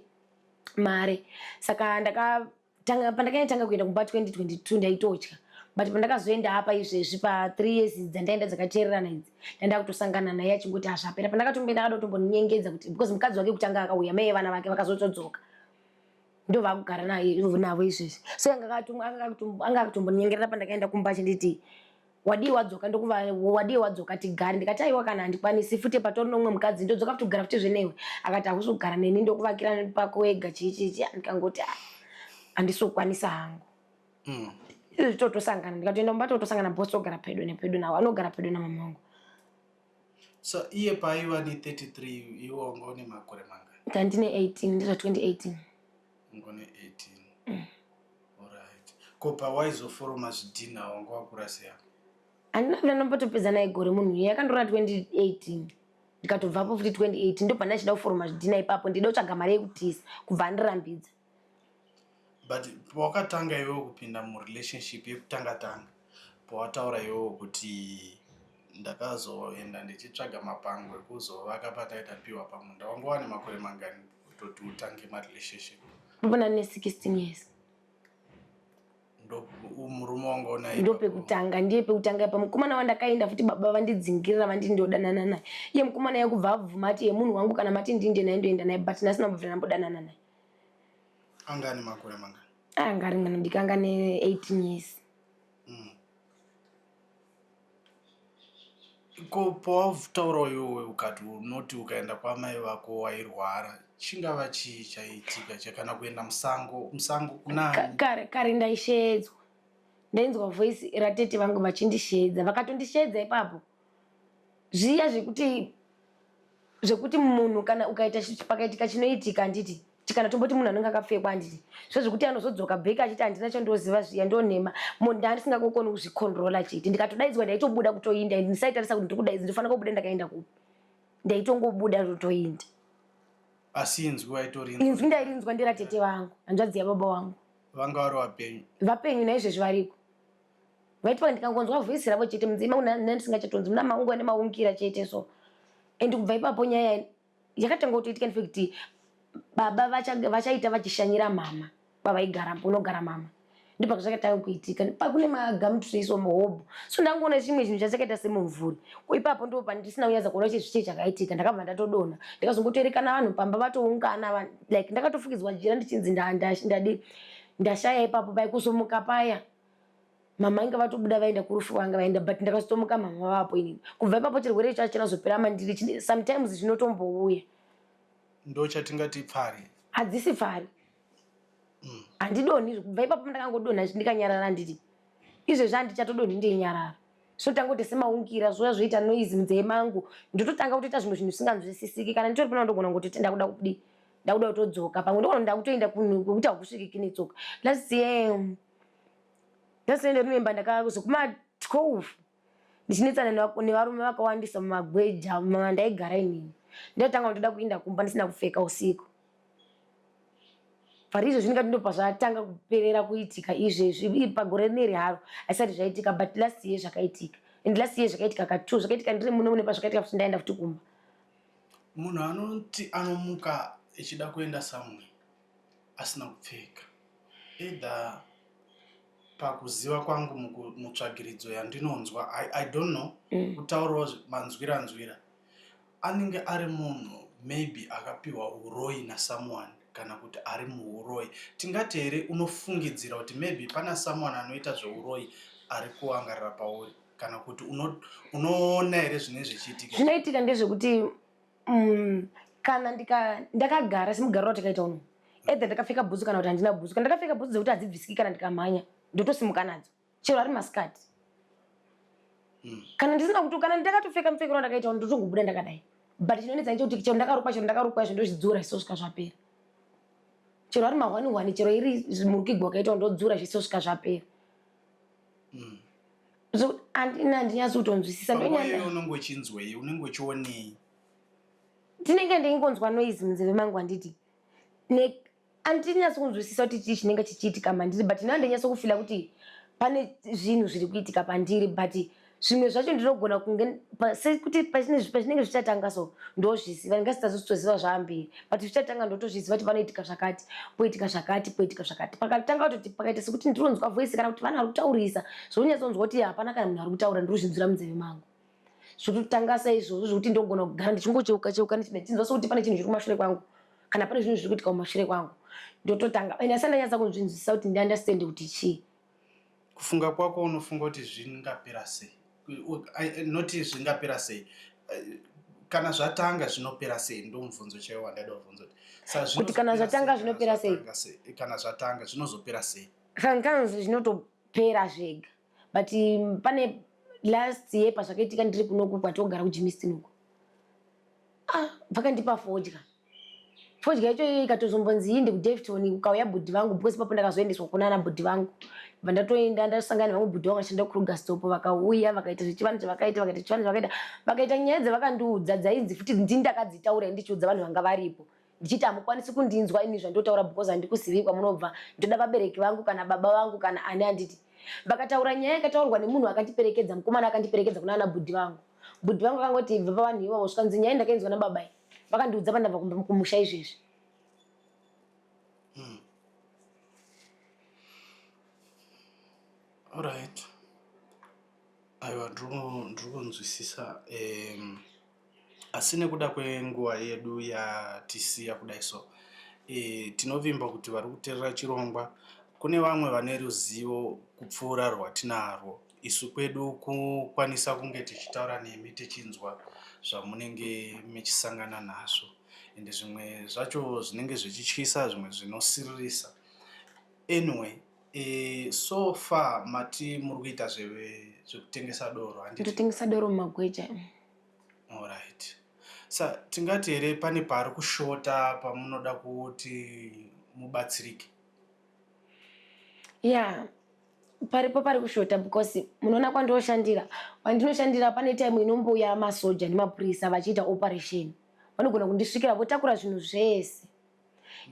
mari. Saka ndakatanga pandakanyatanga kuenda kumba 2022 ndaitotya. But pandakazoenda apa izvezvi pa 3 years dzandaenda dzakateererana idzi ndanda kutosangana naye achingoti hazvapera. Pandakatomboenda akada kutombondinyengedza kuti because mukadzi wake kutanga akauya mai vana vake vakazotodzoka. Ndo vakugara navo izvezvi. So anga akutombonyengerera pandakaenda kumba achinditi wadii wadzoka ndokuva wadii wadzoka tigare ndikati aiwa kana handikwanisi futi patori nomumwe mukadzi ndodzoka futi kugara futi zvenewe akati hausi kugara neni ndokuvakira pako wega chii chii chii ndikangoti handisi kukwanisa hangu. Izvi totosangana ndikatoenda kumba totosangana boss togara pedo nepedo nawo anogara pedo namama wangu. So iye paaiva ne33 iwe wanga une makore mangani? Ndandine 18 ndizva 2018. Wanga une 18. Alright. Ko pawaizoforoma zvidhinha wanga wakura sei apa? Handina vina ndambotopedza naye gore munhu iye akandora 2018 ndikatobvapo futi 2018 ndobva ndachida kuforoma zvidhina ipapo ndida kutsvaga mari yekutisa kubva andirambidza. But pawakatanga iwewe kupinda murelationship yekutanga tanga pawataura iwewe kuti ndakazoenda ndichitsvaga mapango ekuzovaka pataitapiwa pamunda wanga wane makore mangani kutoti utange marelationship? Ndopona ne 16 years. Murume wanga unaye ndopekutanga ndiye pekutanga ipa mukomana wandakaenda futi baba vandidzingirira vanditi ndodanana naye iye mukomana yekubva abvuma ati yemunhu wangu kana mati ndinde naye ndoenda naye but ndasina kubvira ndambodanana naye. Anga ane makore mangani? Anga ari mwana mudiki anga ane 18 years. Ko pawataura iwewe ukati unoti ukaenda kwamai vako wairwara chingava chii chaiitika chakana kuenda musango musango kunani? Kare kare ndaisheedzwa ndainzwa voice ratete vangu vachindisheedza vakatondisheedza ipapo zviya zvekuti zvekuti munhu kana ukaita pakaitika chinoitika handiti kana tomboti munhu anenge akapfekwa handiti zvo zvekuti anozodzoka bheki achiti handina chandoziva zviya ndonhema ndandisingakokoni kuzvicontrola chete ndikatodaidzwa ndaitobuda kutoinda and ndisaitarisa kuti ndiri ndinofanira kubuda ndakaenda kupi ndaitongobuda ndotoinda asi inzwi waitorinzwa inzwi ndairinzwa ndiratete vangu hanzvadzi yababa vangu vanga vari vapenyu vapenyu naizvezvi variko vaitwa ndikangonzwa voice ravo chete mudzima nandisingachatonzi muna maungu ane maungira chete so and kubva ipapo nyaya yakatanga kutoitika in fact baba vachaita vachishanyira mama kwavaigara unogara mama ndipo zvakatanga kuitika pakune magamutrees omuhobho so ndangoona chimwe chinhu chachakaita semumvuri ipapo ndipo pandisina kunyatsa kuona kuti zvichii chakaitika ndakabva ndatodonha ndikazongotoerekana vanhu pamba vatoungana like ndakatofukidzwa jira ndichinzi ndadi ndashaya ipapo pai kuzomuka paya mama inga vatobuda vaenda kurufu vanga vaenda but ndakazotomuka mama vapo inini kubva ipapo chirwere icho hachina mandiri sometimes zvinotombouya ndo chatingati pfari hadzisi pfari handidonhi kubva ipapo ndakangodonha ndikanyarara handiti izvezvi handichatodonhi ndeinyarara zvotanga kuti semaungira zvoya zvoita noise munzee mangu ndototanga kutoita zvimwe zvinhu zvisinganzwisisiki kana nditori pana ndogona kungototi ndakuda kudii ndakuda kutodzoka pamwe ndogona ndakutoenda kunhu kwekuti hakusvikiki netsoka last year last year ndiremember ndakazokuma 12 ndichinetsana nevarume vakawandisa mumagweja mandaigara inini ndotanga kutoda kuinda kumba ndisina kupfeka usiku pari izvo zvinenge ndopa zvatanga kuperera kuitika izvezvi pagore rineri haro haisati zvaitika but last year zvakaitika and last year zvakaitika ka2 zvakaitika ndiri muno mune pazvakaitika futi ndaenda futi kumba munhu anoti anomuka echida kuenda somewhere asina kupfeka either pakuziva kwangu mutsvagiridzo yandinonzwa I don't know kutaurawo manzwira nzwira anenge ari munhu maybe akapiwa uroi nasomeone kana kuti ari muuroi tingati here unofungidzira kuti maybe pana someone anoita zveuroi ari kuangarira pauri kana kuti unoona here zvinenge zvichiitika zvinoitika ndezvekuti kana ndakagara semugariro watakaita uno either ndakapfeka bhutsu kana kuti handina bhutsu kana ndakapfeka bhutsu dzekuti hadzibvisiki kana ndikamhanya ndotosimuka nadzo chero ari masikati kana ndisina kuti kana ndakatopfeka mupfekero wandakaita uno ndotongobuda ndakadai but chinonetsa ndechekuti chero ndakarukwa chero ndakarukwa izvo ndozvidzura zvisosvika zvapera chero ari mahwani hwani chero iri murukigwa wakaita ndodzura zvisosvika zvapera so andina handinyatsi kutonzwisisa Panguva iyoyo unenge uchinzwei unenge uchionei ndinenge ndeingonzwa noise munzeve mangu handiti handinyatsi kunzwisisa kuti chii chinenge chichiitika mandiri but ina ndinyatso kufila kuti pane zvinhu zviri kuitika pandiri but zvimwe zvacho ndinogona kunge sekuti pazvinenge zvichatanga so ndozviziva ndingasitazozvitoziva zvaambiri but zvichatanga ndotozviziva kuti panoitika zvakati poitika zvakati poitika zvakati pakatanga kutoti pakaita sekuti ndironzwa voice kana kuti vanhu vari kutaurisa zvonyatsonzwa kuti hapana kana munhu ari kutaura ndiri munzeve mangu zvototanga saizvozvo zvekuti ndogona kugara ndichingocheuka cheuka ndichinzwa sekuti pane chinhu chiri kumashure kwangu kana pane zvinhu zviri kuitika kumashure kwangu ndototanga and asati ndanyatsa kunzvinzwisisa kuti ndiunderstand kuti chii kufunga kwako unofunga kuti zvingapera sei noti zvingapera sei kana zvatanga zvinopera sei ndo mubvunzo chaiwo wandaida kubvunza kuti kuti kana zvatanga zvinopera sei kana zvatanga zvinozopera sei sometimes zvinotopera zvega but pane last year pazvakaitika ndiri kunoku kwatogara kuGermiston uko. Ah, vakandipa fodya. Fodya yacho iyoyo ikatozombonzi inde kuDavton kukauya bhudhi vangu because ipapo ndakazoendeswa kuna ana bhudhi vangu. Bva ndatoenda ndasangana nevamwe bhudhi vangu vachishanda kuKrugersdorp vakauya vakaita zvechivanhu chavakaita vakaita chivanhu chavakaita vakaita nyaya dzavakandiudza dzainzi futi ndini ndakadzitaura ndichiudza vanhu vanga varipo ndichiti hamukwanisi kundinzwa ini zvandotaura because handikuzivi kwamunobva ndoda vabereki vangu kana baba vangu kana ani handiti vakataura nyaya yakataurwa nemunhu akandiperekedza mukomana akandiperekedza kuna ana bhudhi vangu bhudhi vangu vakangoti ibva pavanhu ivavo zvikanzi nyaya ndakainzwa nababa iyi vakandiudza pandabva kumusha izvezvi Alright. Aiwa ndiri kunzwisisa um, asi nekuda kwenguva yedu yatisiya kudai so e, tinovimba kuti vari kuterera chirongwa kune vamwe vane ruzivo kupfuura rwatinarwo isu kwedu kukwanisa kunge tichitaura nemi tichinzwa zvamunenge michisangana nazvo ende zvimwe zvacho zvinenge zvichityisa zvimwe zvinosiririsa anyway e, so far mati muri kuita zvekutengesa doro handiti ndotengesa doro mumagweja Alright. Sa tingati here pane pari kushota pamunoda kuti mubatsirike? Yeah, paripo pari kushota because munoona kwandoshandira kwandinoshandira pane time inombouya masoja nemapurisa vachiita operation vanogona kundisvikira votakura zvinhu zvese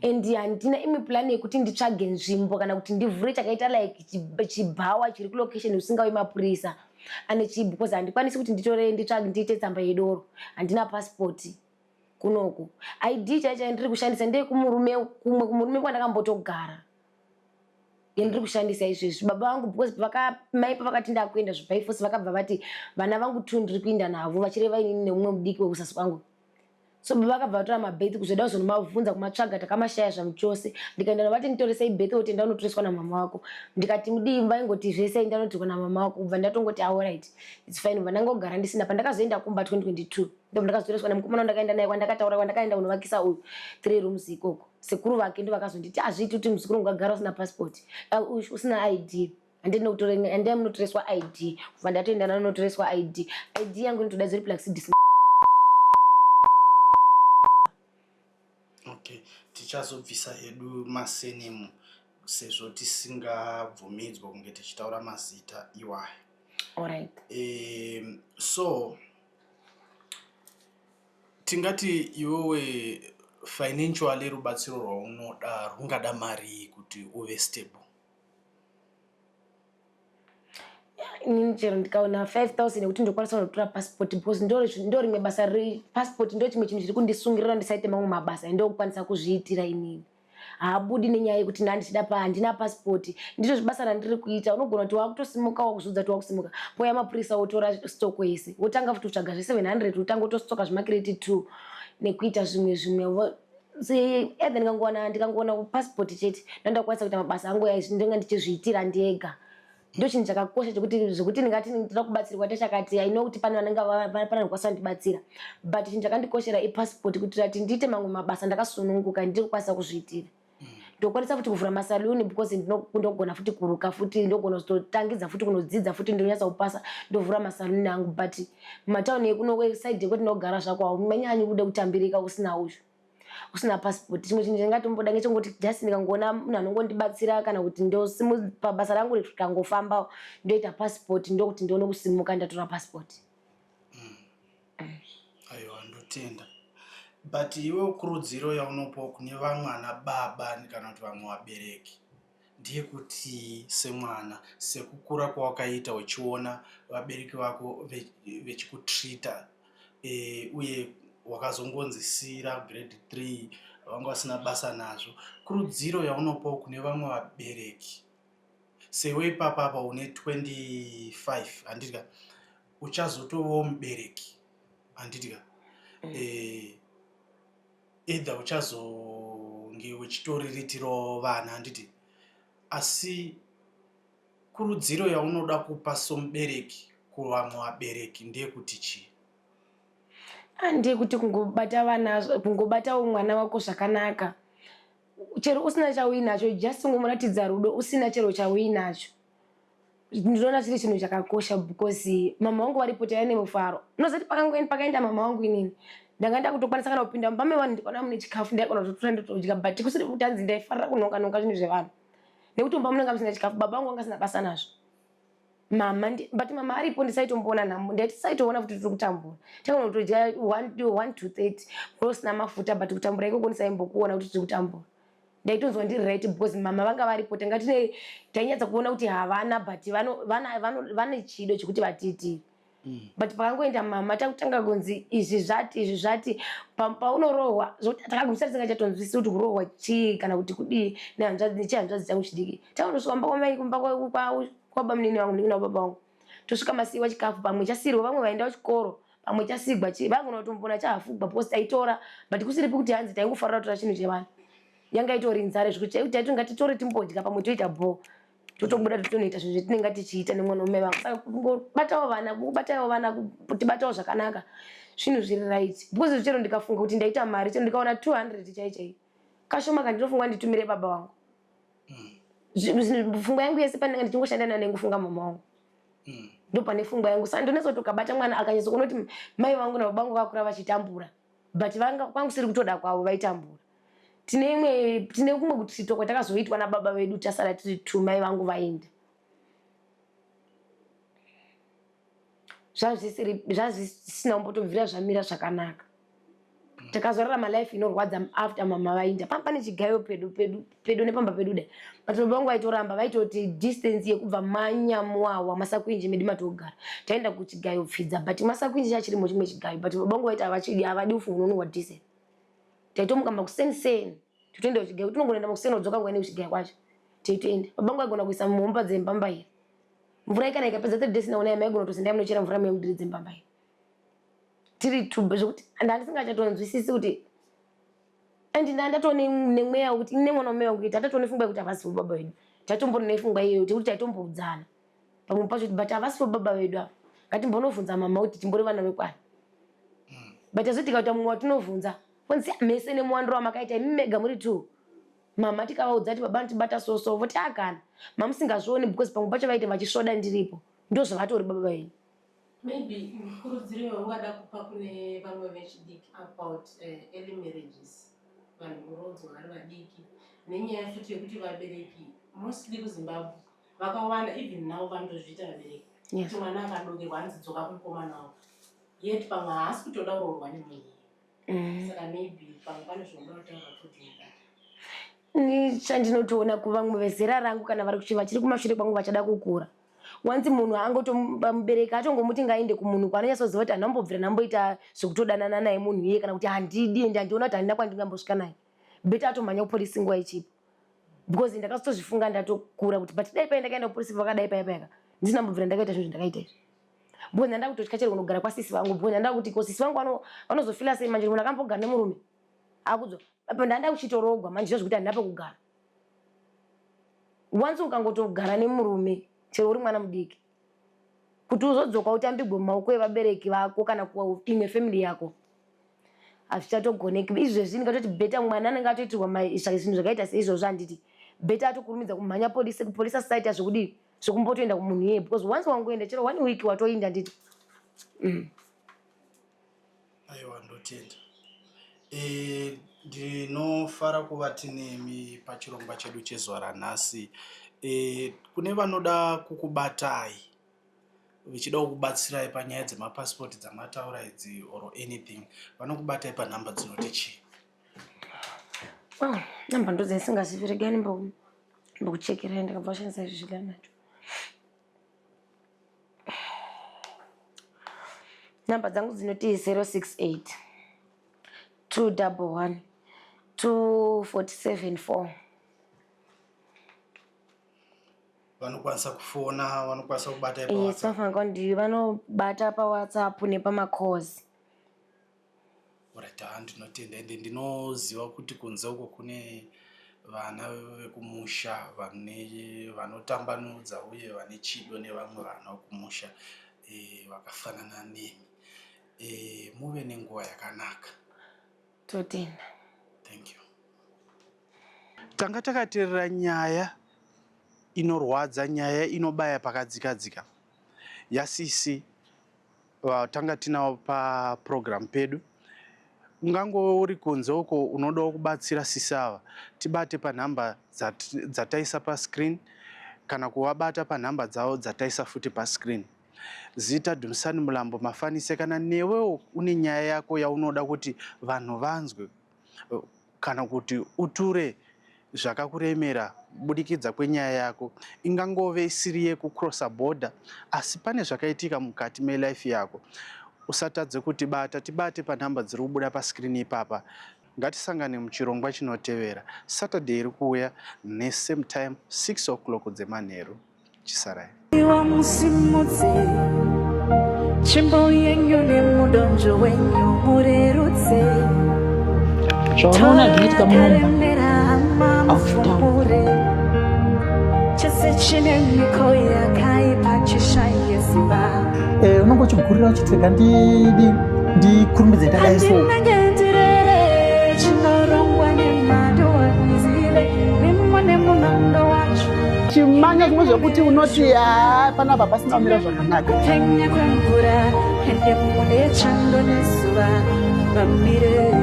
and handina imwe plan yekuti nditsvage nzvimbo kana kuti ndivhure chakaita like chibhawa chiri kulocation usingauyi mapurisa ane chii because handikwanisi kuti nditore nditsvage ndiite tsamba yedoro handina passport kunoku id chai chai ndiri kushandisa ndeyekumurume kumwe kumurume kwandakambotogara yandiri kushandisa izvezvi baba vangu because vaka mai pavakati ndakuenda zvibaifosi vakabva vati vana vangu two ndiri kuinda navo vachireva inini neumwe mudiki wekusasi kwangu so baba vakabva vatora mabirth kuzoda kuzonomabvunza kumatsvaga takamashaya zvamuchose ndikaenda novati nditoresei birth woti enda unotoreswa namama wako ndikati mudii vaingoti zvese enda unotorwa namama wako kubva ndatongoti alright its fine ubva ndangogara ndisina pandakazoenda kumba 2022 ndobva ndakazotoreswa nemukomana wandakaenda naye kwandakataura kwandakaenda kunovakisa uyu three rooms ikoko sekuru vake ndovakazonditi azviiti kuti muzukuru ungagara usina passport usina id handei munotoreswa id kubva ndatoenda nanotoreswa id id yangu inotoda dziri plaxidis okay tichazobvisa hedu masenemu sezvo tisingabvumidzwa kunge tichitaura mazita iwayo alright um, so tingati iwewe financially rubatsiro rwaunoda rungada marii kuti uve stable Inini chero ndikaona 5000 yekuti ndokwanisa kunotora passport because ndo rimwe basa passport ndo chimwe chinhu chiri kundisungirira ndisaite mamwe mabasa ndokukwanisa kuzviitira inini haabudi nenyaya yekuti ndandichida pa handina passport ndizvo zvibasa randiri kuita unogona kuti wakutosimuka wakuzviudza kuti wakusimuka pouya mapurisa wotora stoko yese wotanga futi kutsvaga zve 700 wotanga wotostocka zvemakireti 2 nekuita zvimwe zvimwe either ndikangowana ndikangowana passport chete ndandakwanisa kuita mabasa angu ndinenge ndichizviitira ndega ndo chinhu chakakosha chekuti zvekuti ndingati ndinoda kubatsirwa techakati i know kuti pane vanenge pane vanokwanisa kundibatsira but chinhu chakandikoshera ipassport kuitira kuti ndiite mamwe mabasa ndakasununguka ndiri kukwanisa kuzviitira ndokwanisa futi kuvhura masaluni because ndogona futi kuruka futi ndogona kuzototangidza futi kunodzidza futi ndonyatsa kupasa ndovhura masaluni angu but mumatauni ekuno side ekwetinogara zvako haumanyanyi kuda kutambirika usina uyu usina passport chimwe chinhu chandingatomboda ngechongoti just ndikangoona munhu anongondibatsira kana kuti ndosimu pabasa rangu rikangofamba ndoita passport ndokuti ndione kusimuka ndatora passport mm. Aiwa ndotenda but iwe kurudziro yaunopawo kune vamwe ana baba kana kuti vamwe vabereki ndeyekuti semwana sekukura kwawakaita uchiona vabereki vako vechikutreata e, uye wakazongonzi siira grade 3 vanga vasina basa nazvo kurudziro yaunopawo kune vamwe vabereki sewe ipapa apa une 25 handiti ka uchazotovawo mubereki handiti ka mm. eh, either uchazonge uchitoriritirawo vana handiti asi kurudziro yaunoda kupa somubereki kuvamwe vabereki ndeyekuti chii ndeyekuti kungobata vana kungobatawo mwana wako zvakanaka chero usina chauinacho just ungomuratidza rudo usina chero chauinacho ndinoona chiri chinhu chakakosha because mama vangu varipo taiva nemufaro unozati pakaenda mama vangu inini Ndanga ndakutokwanisa kana kupinda mumba mevanhu ndikaona mune chikafu ndaigona kutotora ndotodya but kusiri kuti hanzi ndaifarira kunonga nonga zvinhu zvevanhu nekuti mumba munenge musina chikafu baba vangu vanga sina basa nazvo mama but mama aripo ndisaitomboona nhamo ndaitisaitoona kuti tiri kutambura taigona kutodya 1 to 30 usina mafuta but kutambura ikoko ndisaimbokuona kuti tiri kutambura ndaitonzwa ndiri right because mama vanga varipo tanga tine tainyatsa kuona kuti havana but vane chido chekuti vatiitire mm. but pakangoenda mama takutanga kunzi izvi zvati izvi zvati paunorohwa zvokuti takagumisa tisingachatonzwisisi kuti kurohwa chii kana kuti kudii nehanzvadzi nechihanzvadzi changu chidiki takundosvika kumba kwamai kumba kwabamunini vangu ndikuna baba vangu tosvika masiiwa chikafu pamwe chasiirwa vamwe vaenda kuchikoro pamwe chasigwa chii vangona kutombona chahafugwa because taitora but kusiripi kuti hanzi taingofarira kutora chinhu chevanhu yanga itori nzara zvekuti taiti ngatitore timbodya pamwe toita bhoo totobuda totonoita zvinhu zvetinenge tichiita nemwana wamai vangu saka kungobatawo vana kungobatawo vana kutibatawo zvakanaka zvinhu zviri right because chero ndikafunga kuti ndaita mari chero ndikaona 200 chai chai kashoma kandinofunga nditumire baba vangu mm. pfungwa yangu yese pandinenge ndichingoshanda nayo ndingofunga mama wangu mm. ndopane pfungwa yangu saka ndonetsa kuti ukabata mwana akanyatso kunoti mai vangu nababa vangu vakura vachitambura but vanga kwangu siri kutoda kwavo vaitambura tine imwe tine kumwe kutritwa kwatakazoitwa nababa vedu tasara tiri two mai vangu vaenda zvazvisiri zvazvisina kumbotobvira zvamira zvakanaka takazorarama life inorwadza after mama vainda pamba pane chigayo pedu pedu pedu nepamba pedu dai but baba vangu vaitoramba vaitoti distance yekubva manyamuwawa masakwinji medu matogara taenda kuchigayo pfidza but masakwinji chachirimo chimwe chigayo but baba vangu vaiti havachidi havadi ufu hunonhuwa diesel taitomuka makuseni seni totoenda kuchigayo tinongoenda makuseni odzoka nguva nekuchigayo kwacho teitoenda baba vangu vaigona kuisa muhomba dzembambaira mvura ikana ikapedza 3 days naona maigona kutozi munochera mvura muyemudiri dzembambaira tiri tube zvekuti ndandisingachatonzwisisi kuti and ndandatone nemweya wekuti ini nemwana wamai vangu tatotone fungwa yekuti havasi baba vedu tatombori nefungwa iyoyo tekuti taitomboudzana pamwe pacho but havasi baba vedu ava ngatimbonobvunza mama kuti timbori vana vekwani hmm. but azoti tikaita mumwe watinovhunza vonzi mese nemuwandiro wamakaita imi mega muri two mama tikavaudza kuti baba notibata so so voti akana mamusingazvioni because pamwe pacho vaite vachisvoda ndiripo ndozvavatori baba venyu Maybe kurudziro yaungada kupa kune vamwe vechidiki about uh, early marriages vanhu voroodzwa vari vadiki nenyaya futi yekuti vabereki mostly kuzimbabwe vakawanda even now vanotozviita vabereki kuti mwana akadokerwa hanzi dzoka kumukomana wako yet pamwe haasi kutoda kuroorwa nemunhu mm. saka maybe pamwe pane zvaunoda kutaura futi chandinotoona kuvamwe vezera rangu kana vari kuchi vachiri kumashure kwangu vachada kukura wanzi munhu angotomubereki atongomuti ngaende kumunhu kwaanonyatsoziva kuti handambobvira ndamboita zvekutodanana naye munhu iye kana kuti handidi ende handiona kuti handina kwandingambosvika naye beta atomhanya kupolisi nguva ichipo because ndakazotozvifunga ndatokura kuti but dai pai ndakaenda kupolisi vakadai paya payaka ndisina mbobvira ndakaita zvinhu zvandakaita izvi because ndanda kutotya chero kunogara kwasisi vangu because ndanda kuti ko sisi vangu vanozofila sei manje munhu akambogara nemurume akudzo apa ndanda kuchitorogwa manje zvozvekuti handina pekugara once ukangotogara nemurume chero uri mwana mudiki kuti uzodzoka utambigwe mumaoko evabereki vako kana kuimwe family yako hazvichatogoneki izvezvi ndingatoti beta mwana anenge atoitirwa zvinhu zvakaita seizvozvo handiti beta atokurumidza kumhanya polisi kupolisi asaita zvekudii zvekumbotoenda kumunhu iyeye because once wangoenda chero one week watoinda handiti mm. Aiwa ndotenda. E, ndinofara kuva tinemi pachirongwa chedu chezuva ranhasi. E, kune vanoda kukubatai vechida kukubatsirai panyaya dzemapasipoti dzamataura idzi or anything vanokubatai panhamba dzinoti chii? Oh, namba ndodzendisingazivi regai ndimbokuchekerai ndakabva kushandisa izvi zvidanacho. Number dzangu dzinoti 068 211 2474. Vanokwanisa kufona, vanokwanisa kubata pa Yes, vanofanira kundi vanobata pa WhatsApp nepamacalls. Alright, haa ndinotenda ende ndinoziva kuti kunze uko kune vana vekumusha vane vanotambanudza uye vane chido nevamwe vana vekumusha e, vakafanana nemi e, muve nenguva yakanaka. Totenda. Thank you. Tanga takateerera nyaya inorwadza, nyaya inobaya pakadzika-dzika yasisi vatanga tinavo paprogram pedu. Ungangove uri kunze uko unodawo kubatsira sisi ava, tibate panhamba dzataisa pascreen kana kuvabata panhamba dzavo dzataisa futi pascreen. Zita Dumisani Mulambo Mafanise kana newewo une nyaya yako yaunoda kuti vanhu vanzwe kana kuti uture zvakakuremera kubudikidza kwenyaya yako ingangove isiri yekucrossa border asi pane zvakaitika mukati melife yako usatadze kutibata tibate panhamba dziri kubuda pascreen ipapa ngatisangane muchirongwa chinotevera Saturday iri kuuya nesame time 6 o'clock dzemanheru chisarai Wamusimudze tsvimbo yenyu nemudonzvo wenyu murerutse Zvaunoona zvinoitika mumba Karemera hama mufumure chese chine miko yakaipa chishaye simba Eh, unonge uchigurira uchiti rega ndidi ndikurumidze ndadai so Handinenge ndirere chinorongwa nemado handizive mimo nemunondo wacho Chimanya zvimwe zvekuti unoti haa panapa pasina kumira zvakanaka. Kupenya kwemvura ende mune chando nezuva vamire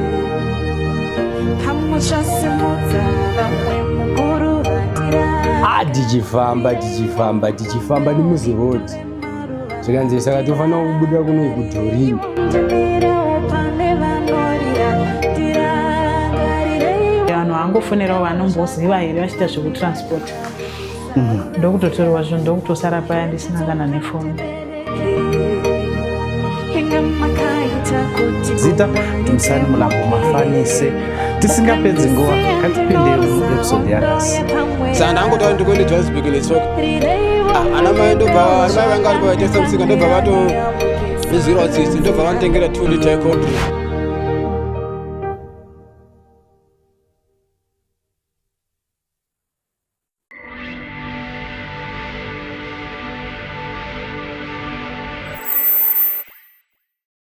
pamuchasimudza vamwe mukuru vandira Ah, tichifamba tichifamba tichifamba nemuzirodi zvikanzi saka tofanira kubuda kuno kudhorini ndimirewo pane vanorira ndirangarireiwo Vanhu vangofonerawo vanomboziva here vachiita zvekutransport ndokutotorwa zvinhu ndokutosara paya ndisina kana nefoni. Inga makaita kuti Zita Dumisani Mulambo Mafanise. Tisingapedzi nguva, ngatipinde muepisode yanhasi. Saka ndangotaura ndikuende Johannesburg netsoka. Ah, ana mai ndobva ana mai vanga varipo vaitengesa musika ndobva vatondinzwirawo tsitsi ndobva vanditengera 2 liter yecold drink.